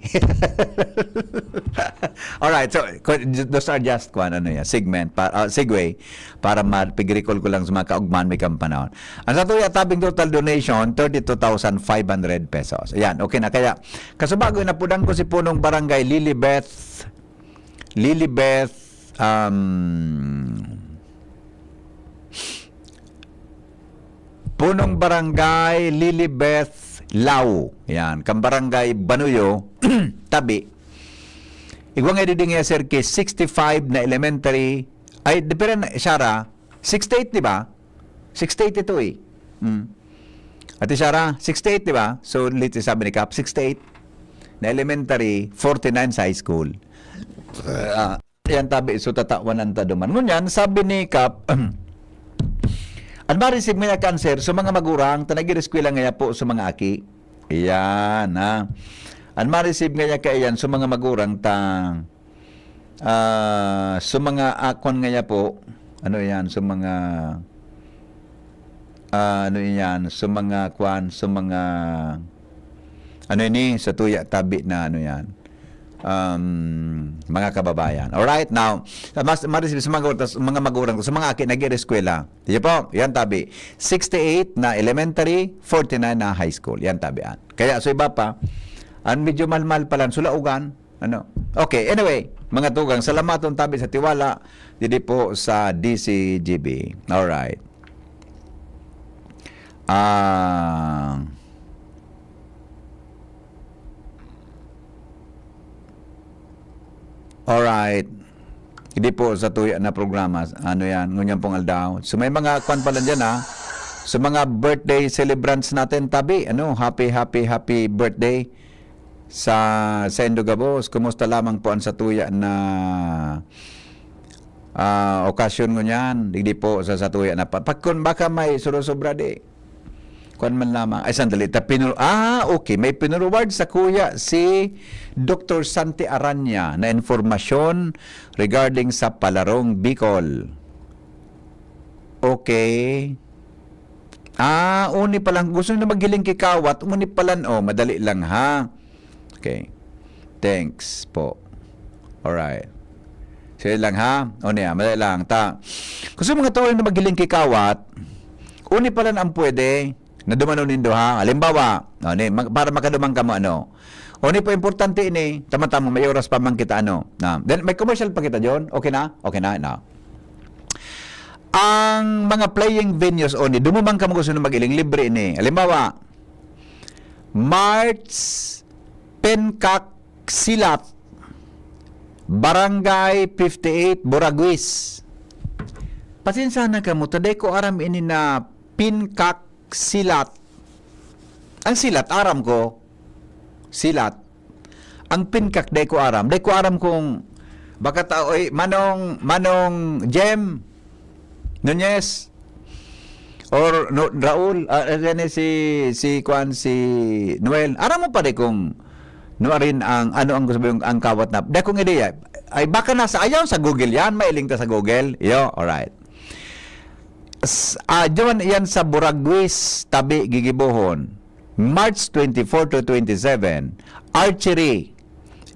Alright, so, ko- those are just, kuwan, ano yan, segment, pa, ah, segue, para mapigrecall ko lang sa mga kaugman may kang panahon. Ang sa tuya, tabing total donation, thirty-two thousand five hundred pesos. Ayan, okay na. Kaya, kasubago, napudang ko si Punong Barangay Lilibeth Lilibeth, um, Punong Barangay Lilibeth Lau. Yan, kan Barangay Banuyo, tabi. Igwa nga didi nga, sir, ki sixty-five na elementary. Ay, di, pero na, siya ra, sixty-eight, di ba? Sixty-eight ito eh. Mm. Ate Sara, sixty-eight, di ba? So, late sabi ni Kap, sixty-eight na elementary, forty-nine sa high school. Ah, yan tabi, so tatawan ang taduman. Ngunyan, sabi ni Kap, ang ma-receive nga cancer, so mga magurang, ta nag-eskwela nga po sa mga aki. Yan, ha. Ang ma-receive nga kaiyan, so mga magurang, ta, ah, so mga akwan nga po, ano yan, so mga, ah, ano yan, so mga kwan, so mga, ano ini, sa tuya, tabi na, ano yan, um, mga kababayan. Alright, now, mas, ma-receive sa mga, sa mga magurang, sa mga aki, nag-eskwela. Di po, yan tabi. Sixty-eight na elementary, forty-nine na high school. Yan tabi, an. Kaya, so iba pa, ang medyo malmal pa lang, sulaugan, ano. Okay, anyway. Mga tugang, salamaton tabi sa tiwala didi po sa D C G B. Alright. Ah, alright. Hindi po sa tuya na programa. Ano yan? Ngunyan pong aldaw. So may mga kwan pala dyan ha. So mga birthday celebrants natin, tabi. Ano? Happy, happy, happy birthday sa saindo gabos. Kumusta lamang po ang satuya na ah, okasyon ngunyan? Digdi po sa satuya na pa. Pagkon baka may surosobra di. Kwan man lamang. Ay, sandali. Ta, pinur- ah, okay. May pinurward sa kuya si Doktor Santi Aranya na informasyon regarding sa Palarong Bicol. Okay. Ah, uni pa lang. Gusto na maghiling kikawat. Uni pa lang. Oh, madali lang ha. Okay. Thanks po. Alright. Sige lang ha. O niya, madali lang. Ta, gusto mga tuloy na maghiling kikawat, uni pa lang ang pwede na dumano nindo ha. Halimbawa, o ni, mag- para makadumang ka mo ano. O ni po importante ini, tama-tama may oras pa man kita ano. Na, then may commercial pa kita, John. Okay na? Okay na, na. Ang mga playing venues o ni, dumumang ka mo gusto na mag-iling libre ini. Halimbawa, March, Pencak, Silat, Barangay fifty-eight, Buraguis. Pasensya na kamo, taday ko aram ini na Pencak, Silat. Ang Silat, aram ko. Silat. Ang Pencak, day ko aram. Day ko aram kung baka ta, oy, Manong, Manong Jem Nunez or no, Raul, ah, eh, yan eh, si, si, kwan, si Noel. Aram mo pa di kung no arin ang, ano ang gusto mo yung, ang kawat na. Day kong ideya. Ay, baka nasa, ayaw sa Google yan. Mailing ta sa Google. Yo, alright. S-, ah, diyan yan sa Buraguis, tabi, Gigibohon. March twenty-four to twenty-seven, archery,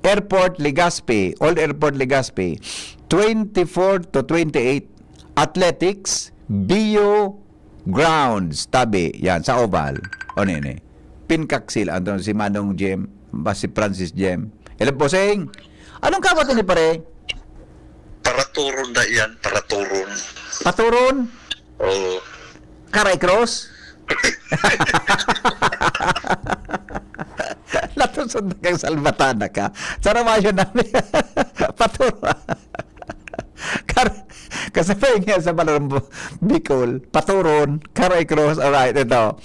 Airport Legazpi, Old Airport Legazpi, twenty-four to twenty-eight, athletics, Bio Grounds, tabi, yan, sa Oval. O nini, Pencak Silat, ano si Manong Jem, ba si Francis Jem. Hello, Poseng. Anong kawat ni pare? Paraturon na yan, paraturon. Paturon? Oo. Karay cross? Natusod na kang salbatana ka. Saramayo namin. Paturo. Kar kasabay nga sa Balarang Bu- Bicol, paturon, karay cross, alright, ito.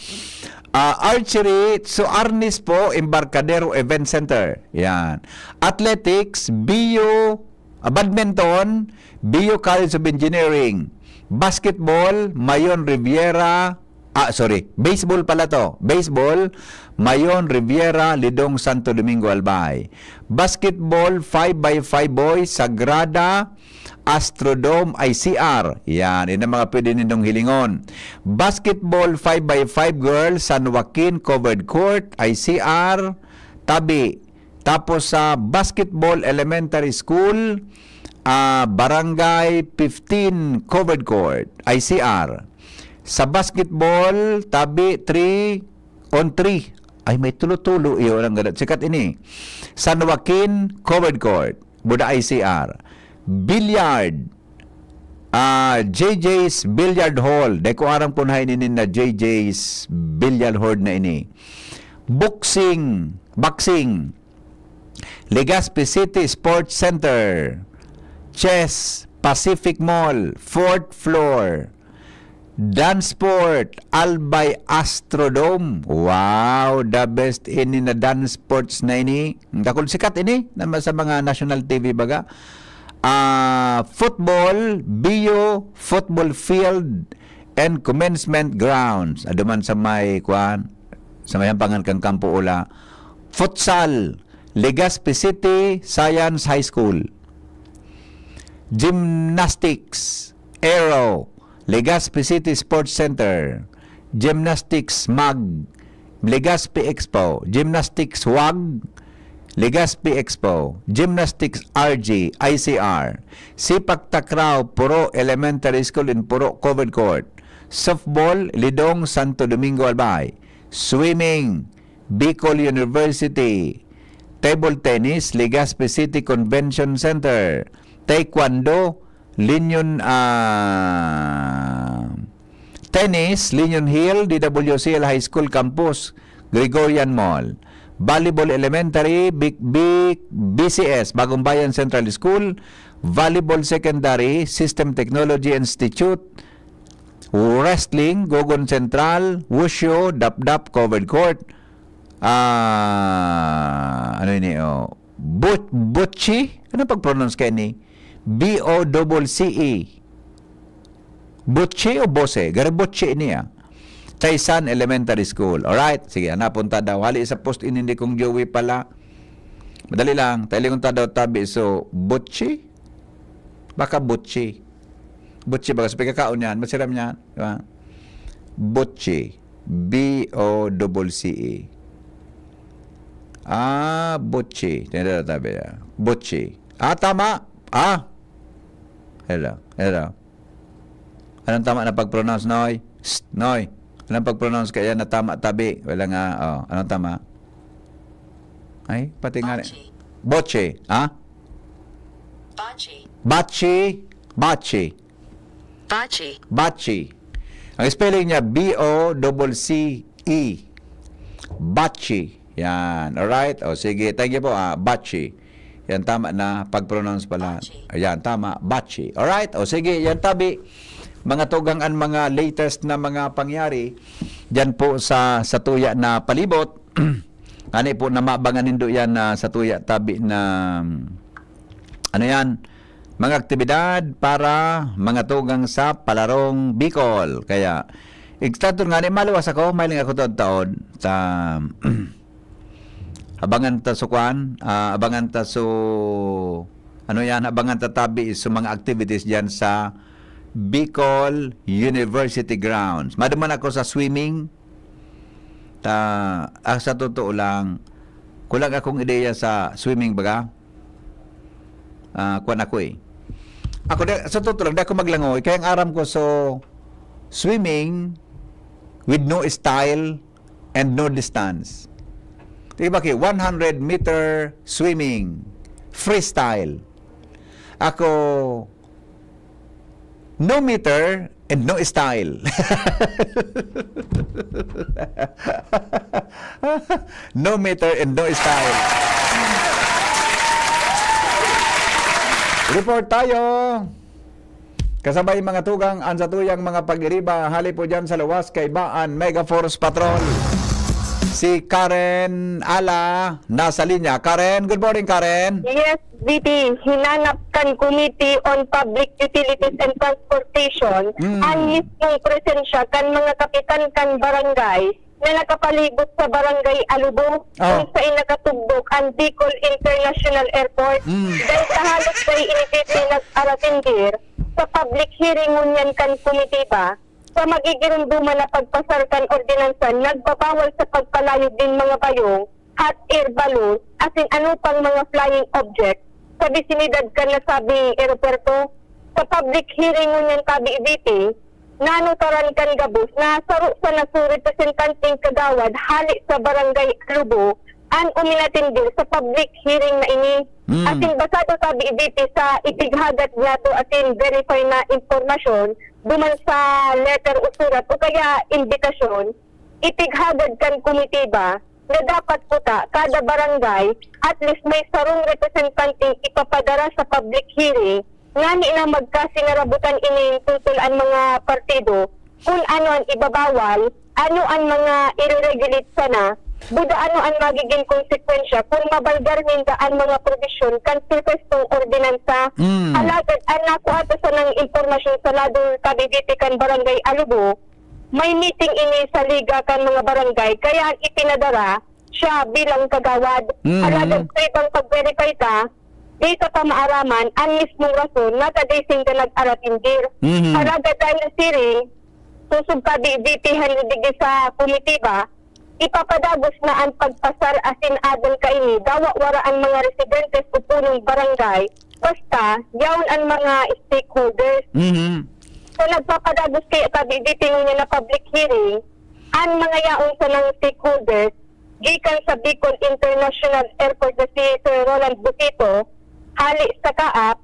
Ah, archery, so Arnis po, Embarcadero Event Center. Yan. Athletics, bio, ah, badminton, Bio College of Engineering. Basketball, Mayon Riviera, Ah, sorry. Baseball pala to. Baseball, Mayon Riviera, Lidong, Santo Domingo, Albay. Basketball, five by five boys, Sagrada, Astrodome, I C R. Yan, yun ang mga pwede nindong hilingon. Basketball, five by five girls, San Joaquin, covered court, I C R, tabi. Tapos sa Basketball Elementary School, ah, Barangay fifteen, covered court, I C R. Sa basketball, tabi three on three. Ay, may tulo-tulo. Iyo lang ganun. Sikat ini. San Joaquin, covered court. Buda I C R. Billiard. Ah, J J's Billiard Hall. Dai ko aram kung hain ini na J J's Billiard Hall na ini. Boxing. Boxing. Legazpi City Sports Center. Chess. Pacific Mall. Fourth floor. Dance Sport, Albay Astrodome. Wow, the best ini na dance sports na ini. Dakul sikat ini na sa mga national T V baga. Ah, football, Bio Football Field and Commencement Grounds. Aduman sa may, kwan, sa may hampangan kang Kampo Ula. Futsal, Legazpi City Science High School. Gymnastics, Aero, Legazpi City Sports Center, Gymnastics Mag, Legazpi Expo, Gymnastics Wag, Legazpi Expo, Gymnastics R G, I C R, Sipak Takraw, Puro Elementary School in Puro Covered Court, Softball, Lidong, Santo Domingo, Albay, Swimming, Bicol University, Table tennis, Legazpi City Convention Center. Taekwondo, Linyon, ah, tennis, Linyon Hill, D W C L High School Campus, Gregorian Mall. Volleyball Elementary, Big, Big, B C S, Bagong Bayan Central School. Volleyball Secondary, System Technology Institute. Wrestling, Gogon Central. Wushu, Dapdap Covered Court. Ah, ano ini, oh? Bo-, Boche? Ano pag-pronounce kaya ni? B O double C E. Boche o Bose? Gari Boche niya. Taysan Elementary School. Alright? Sige, hanapon ta daw. Hali sa post ini ni Kong Joey pala. Madali lang. Tailingon ta daw tabi. So, Boche? Baka Boche. Boche, baka sa pagkakaon yan. Masiram yan. Di ba? Boche. B O double C E. Ah, Boche. Tingnan tabi. Ah. Boche. Ah, tama. Ah. Hello. Hello. Anong tama na pag-pronounce, Noy? Psst, Noy. Anong pag-pronounce kaya na tama, tabi? Wala nga. Oh, anong tama? Ay, pati nga. Bachi. Boche. Ha? Bachi. Bachi. Bachi. Bachi. Bachi. Ang spelling niya, B O double C E. Bachi. Yan. Alright? O, sige. Thank you po, ah. Bachi. Yan, tama na. Pag-pronounce pala. Bachi. Ayan, tama. Bachi. Alright? O, sige. Yan, tabi. Mga tugang, an mga latest na mga pangyari diyan po sa, sa tuya na palibot. Ani po na mabangan nindo yan na sa tuya tabi na, ano yan, mga aktibidad para mga tugang sa Palarong Bicol. Kaya, excited nga ni maluwas ako, mahiling ako taod-taod sa abangan ta so kwan, ah, abangan ta so, ano yan, abangan ta tabi so mga activities diyan sa Bicol University Grounds. Maduman ako sa swimming, ta, ah, sa totoo lang, kulang akong ideya sa swimming baga. Ah, kwan ako eh. Ako, da-, sa totoo lang, di ako maglangoy. Kaya ang aram ko, so, swimming with no style and no distance. Di ba, ki-, one hundred meter swimming, freestyle. Ako, no meter and no style. No meter and no style. Report tayo. Kasabay, mga tugang, an satuyang mga pag-iriba, hali po dyan sa luwas, kaiba an Mega Force Patrol. Si Karen Ala nasa linya. Karen, good morning, Karen. Yes, V P, hinanap kan Committee on Public Utilities and Transportation Mm. an mismong presensya kan mga kapitan kan barangay na nakapalibot sa Barangay Alubo, Oh. kung sain nakatugdok an Bicol International Airport. Mm. Dahil sa halos dai ini V P nag-aratindir sa public hearing ngunyan kan komitiba, sa magigiromdoman na pagpasar kan ordinansa nagbabawal sa pagpalayog nin mga bayong, hot air balloon, asin ano pang mga flying object sa bisinidad kan nasabing eroporto. Sa public hearing ngunyan tabi V P, nanutaran kan gabos na saro sana su representanteng kagawad hali sa Barangay Alubo an uminatindir sa public hearing na ini. Mm. Asin basado tabi V P sa ipighagad niyato asin verify na impormasyon duman sa letter o surat o kaya imbitasyon, ipighagad kan komitiba na dapat kuta kada barangay at least may sarong representanteng ipapadara sa public hearing ngani na magkasinarabutan ining tungkol an mga partido kun ano an ibabawal, ano an mga ire-regulate sana, buda ano an magiging konsekwensya kun mabalgar ninda an mga probisyon kan prepwestong ordinansa. Mm. Alagad an nakuha ta sanang impormasyon sa ladong kabibiti kan Barangay Alubo, may meeting ini sa liga kan mga barangay, kaya an ipinadara siya bilang kagawad. Mm. Alagad sa ibang pag-verify ta, di ta pa maaraman an mismong rason na ta dai sinda nag-aratindir. Mhm. Alagad dahil siring, susog ka di V P Henry digdi sa komitiba, ipapadagos na an pagpasar asin adan kaini, dawa wara an mga residentes o punong barangay, basta yaon an mga stakeholders. Mhm. So, nagpapadagos kaya tabi dito ngunyan na public hearing, an mga yaon sanang stakeholders, gikan sa Bicol International Airport na si Sir Roland Busito, hali sa kaap,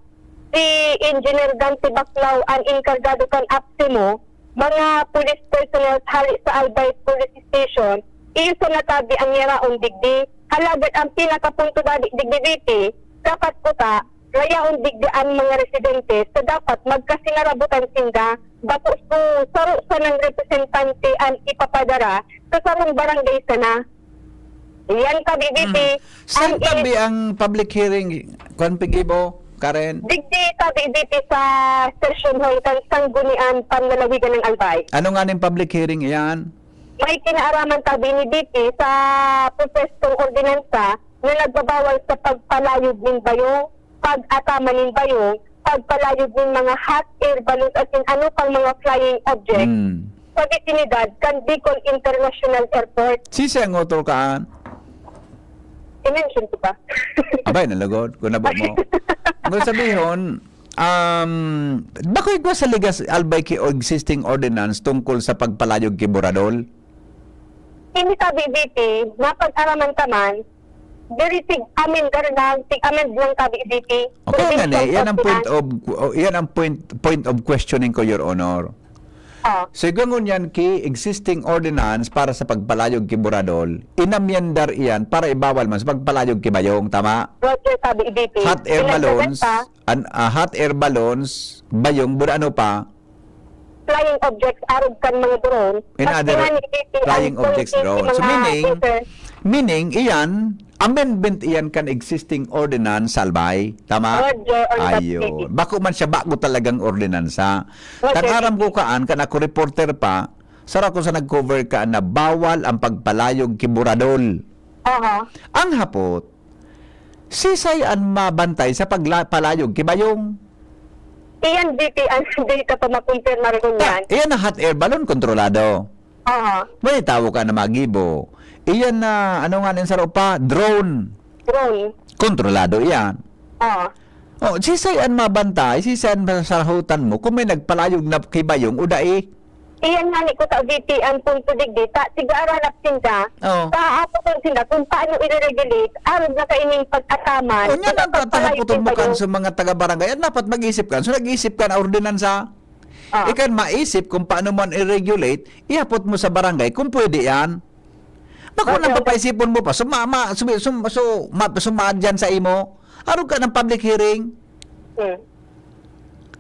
si Engineer Dante Baclao an enkargado kan APSEMO, mga police personnel hali sa Albay Police Station, iyo sana tabi ang yaraon digdi. Alagad ang pinakapunto dadi digdi, V P, dapat kuta, rayaon digdi an mga residente sa dapat magkasinarabutan sinda, bako kung saro sanang representante an ipapadara sa sarong barangay sana. Yan, tabi, V P. Mhm. Saan Ang tabi ini- ang public hearing, Kwan Pigibo, Karen? Digdi, tabi, V P, sa session hall kan Sanggunian Panlalawigan ng Albay. Ano nga ning public hearing iyan? May kinaaraman, tabi, ni V P sa propwestong ordinansa na nagbabawal sa pagpalayog nin bayong, pag-ataman nin bayong, pagpalayog nin mga hot air balloons asin ano pang mga flying objects Hmm. sa bisinidad kan Bicol International Airport. Sisay ang otro kaan? I-mention ko ba? Abay, nalagod. Kung nabo mo. Kung sabihon, um, bako igwa sa ligas albay ki o existing ordinance tungkol sa pagpalayog ki Buradol? Ini tabi, V P, napag-araman ka man, diri tig-amendar lang, tig-amend lang tabi, V P. Okay, Provincial nga ni, yan ang point Ordinance. of, oh, yan ang point, point of questioning ko, Your Honor. Ah. So, igwa ngunyan ki existing ordinance para sa pagpalayog ki Buradol, inamyendar iyan para ibawal man sa pagpalayog ki Bayong, tama? Roger, tabi, V P. Hot air Pinagdagdag balloons, pa. an-, ah, hot air balloons, bayong, bura ano pa? Flying objects, arog kan mga drone. In Mas other, pinanigit ang flying objects, quality drone. So, mga meaning, user. meaning, iyan, amendment iyan kan existing ordinance, Salbay. Tama? Roger, on that Ayun. P D. Bako man siya, bako talagang ordinansa. Roger, Kan aram P D. ko kaan, kan ako reporter pa, sara ko sa nag-cover ka na bawal ang pagpalayog ki Buradol. Aha. Ang hapot, sisay an mabantay sa pagla-, palayog ki Bayong? Iyan, V P, ang data pa makumpirmar ko Ta, niyan. iyan na hot air balloon, kontrolado. Aha. May tawo ka na magibo. Iyan na, ano nga nin saro pa? Drone. Drone. Kontrolado iyan. Aha. Oh, sisay an mabantay, sisay an masarahutan mo kung may nagpalayog na ki Bayong o dai? Iyan nga ni ko ta, V P, ang punto digdi. Ta, tiga arahanap sinda. Oh. Ta, apoton sinda kung paano i-regulate, arog na kaining pag-ataman, Oh, niya kung lang pagpalayo tatahapoton mo sinda kan yung sa mga taga-barangay. At dapat mag-isip kan. So, nag-isip kan, ordinansa. Ah. Ikan maisip kung paano man i-regulate, ihapot mo sa barangay kung pwede yan. Bako Okay, nang okay. papaisipon mo pa. So, ma, ma, sumi-, sum-, so, ma, sumaad dyan sa imo. Arog ka ng public hearing. Hmm.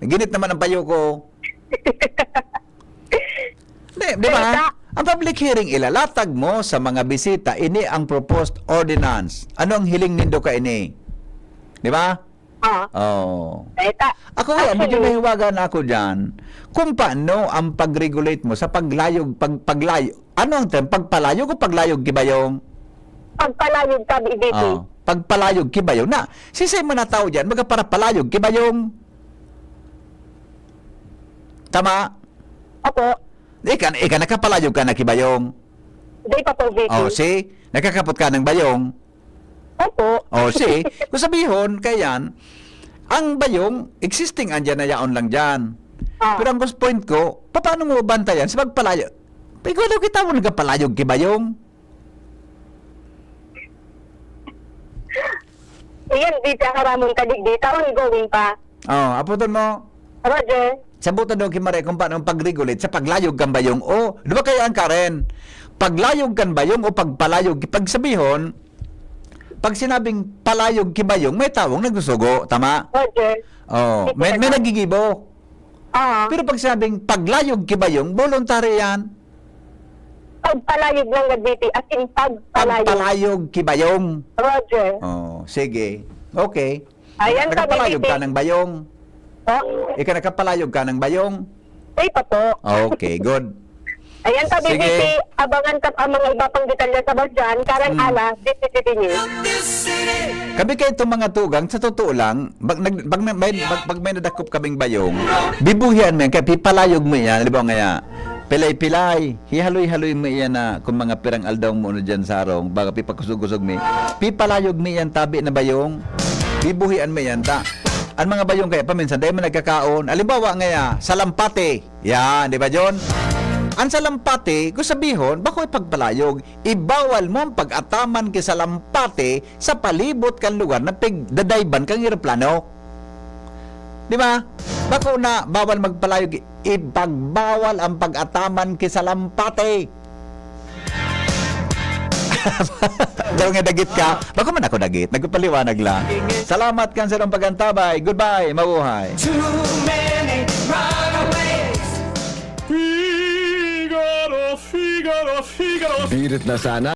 Ginit naman ang payo ko. Di, di ba? Salita. Ang public hearing, ilalatag mo sa mga bisita, ini ang proposed ordinance. Ano ang hiling nindo ka ini? Di ba? Ah. Oh. Salita. Ako, eh, medyo Actually, nahiwaga na ako dyan. Kung paano ang pag-regulate mo sa paglayog, pag, paglayo, ano ang term? Pagpalayog o paglayog ki Bayong? Pagpalayog, tabi, V P. Oh, pagpalayog ki Bayong. Na, sisay man na tao dyan, magkaparapalayog ki Bayong. Tama? Opo. Ika, ika nakapalayog ka na ki Bayong. Di pa po, V P. Oh, see? Nakakapot ka ng Bayong. Opo. Oh, see? Kung sabihon, kaya yan, ang Bayong, existing andyan na yaon lang dyan. Ah. Pero ang gusto point ko, paano mo bantayan sa pagpalayog? Ikaw daw kita mo nagkapalayog ki Bayong. Iyan, di siya haramon kadigdi. Taon going pa. Oh, aputon mo. Roger. Sabutan daw ki Mare kung paano ang pag-regulate sa paglayog kan bayong o, di ba kaya ang Karen? Paglayog kan bayong o pagpalayog, pag sabihon, pag sinabing palayog ki bayong, may tawong nagsusugo, tama? Roger. Oh, Dito may, na may lang. nagigibo. Ah. Pero pag sinabing paglayog ki bayong, voluntary yan. Pagpalayog lang, Gabiti. As in, pagpalayog. Pagpalayog ki bayong. Roger. Oh, sige. Okay. Ayan, Nakapalayog Gabiti. ka ng bayong. Oh? Ika nakapalayog ka ng bayong? Ay, pa po. Okay, good. Ayan, sabi, Sige. V P, abangan ka pa ang mga iba pang detalye sa Barjan, Karan Hmm. Ala, D P T V News. Kami kay itong mga tugang, sa totoo lang, pag, nag, pag, may, pag, pag may nadakop kaming bayong, bibuhian mo yan, kaya pipalayog mo yan, halimbawa nga, pilay-pilay, hihaloy-haloy mo yan na kung mga pirang aldaw mo ano dyan sa arong, baga pipakusog-kusog mo, pipalayog mo yan, tabi na bayong, bibuhian mo yan, ta. Ang mga bayong kaya paminsan, dahil mo nagkakaon, halimbawa nga, salampate, yan, di ba, John? Ang salampati, kung sabihon, bako ipagpalayog, ibawal mo ang pag-ataman ki salampati sa palibot kan lugar na pigdadayban kang eroplano. Di ba? Bako na bawal magpalayog, ipagbawal ang pag-ataman ki salampati. Daw nga dagit ka. Bako man ako dagit. Nagpapaliwanag lang. Salamat kan sarong pag-antabay. Goodbye. Mabuhay. Too many runaways. Figaro, Figaro, Figaro. Birit na sana.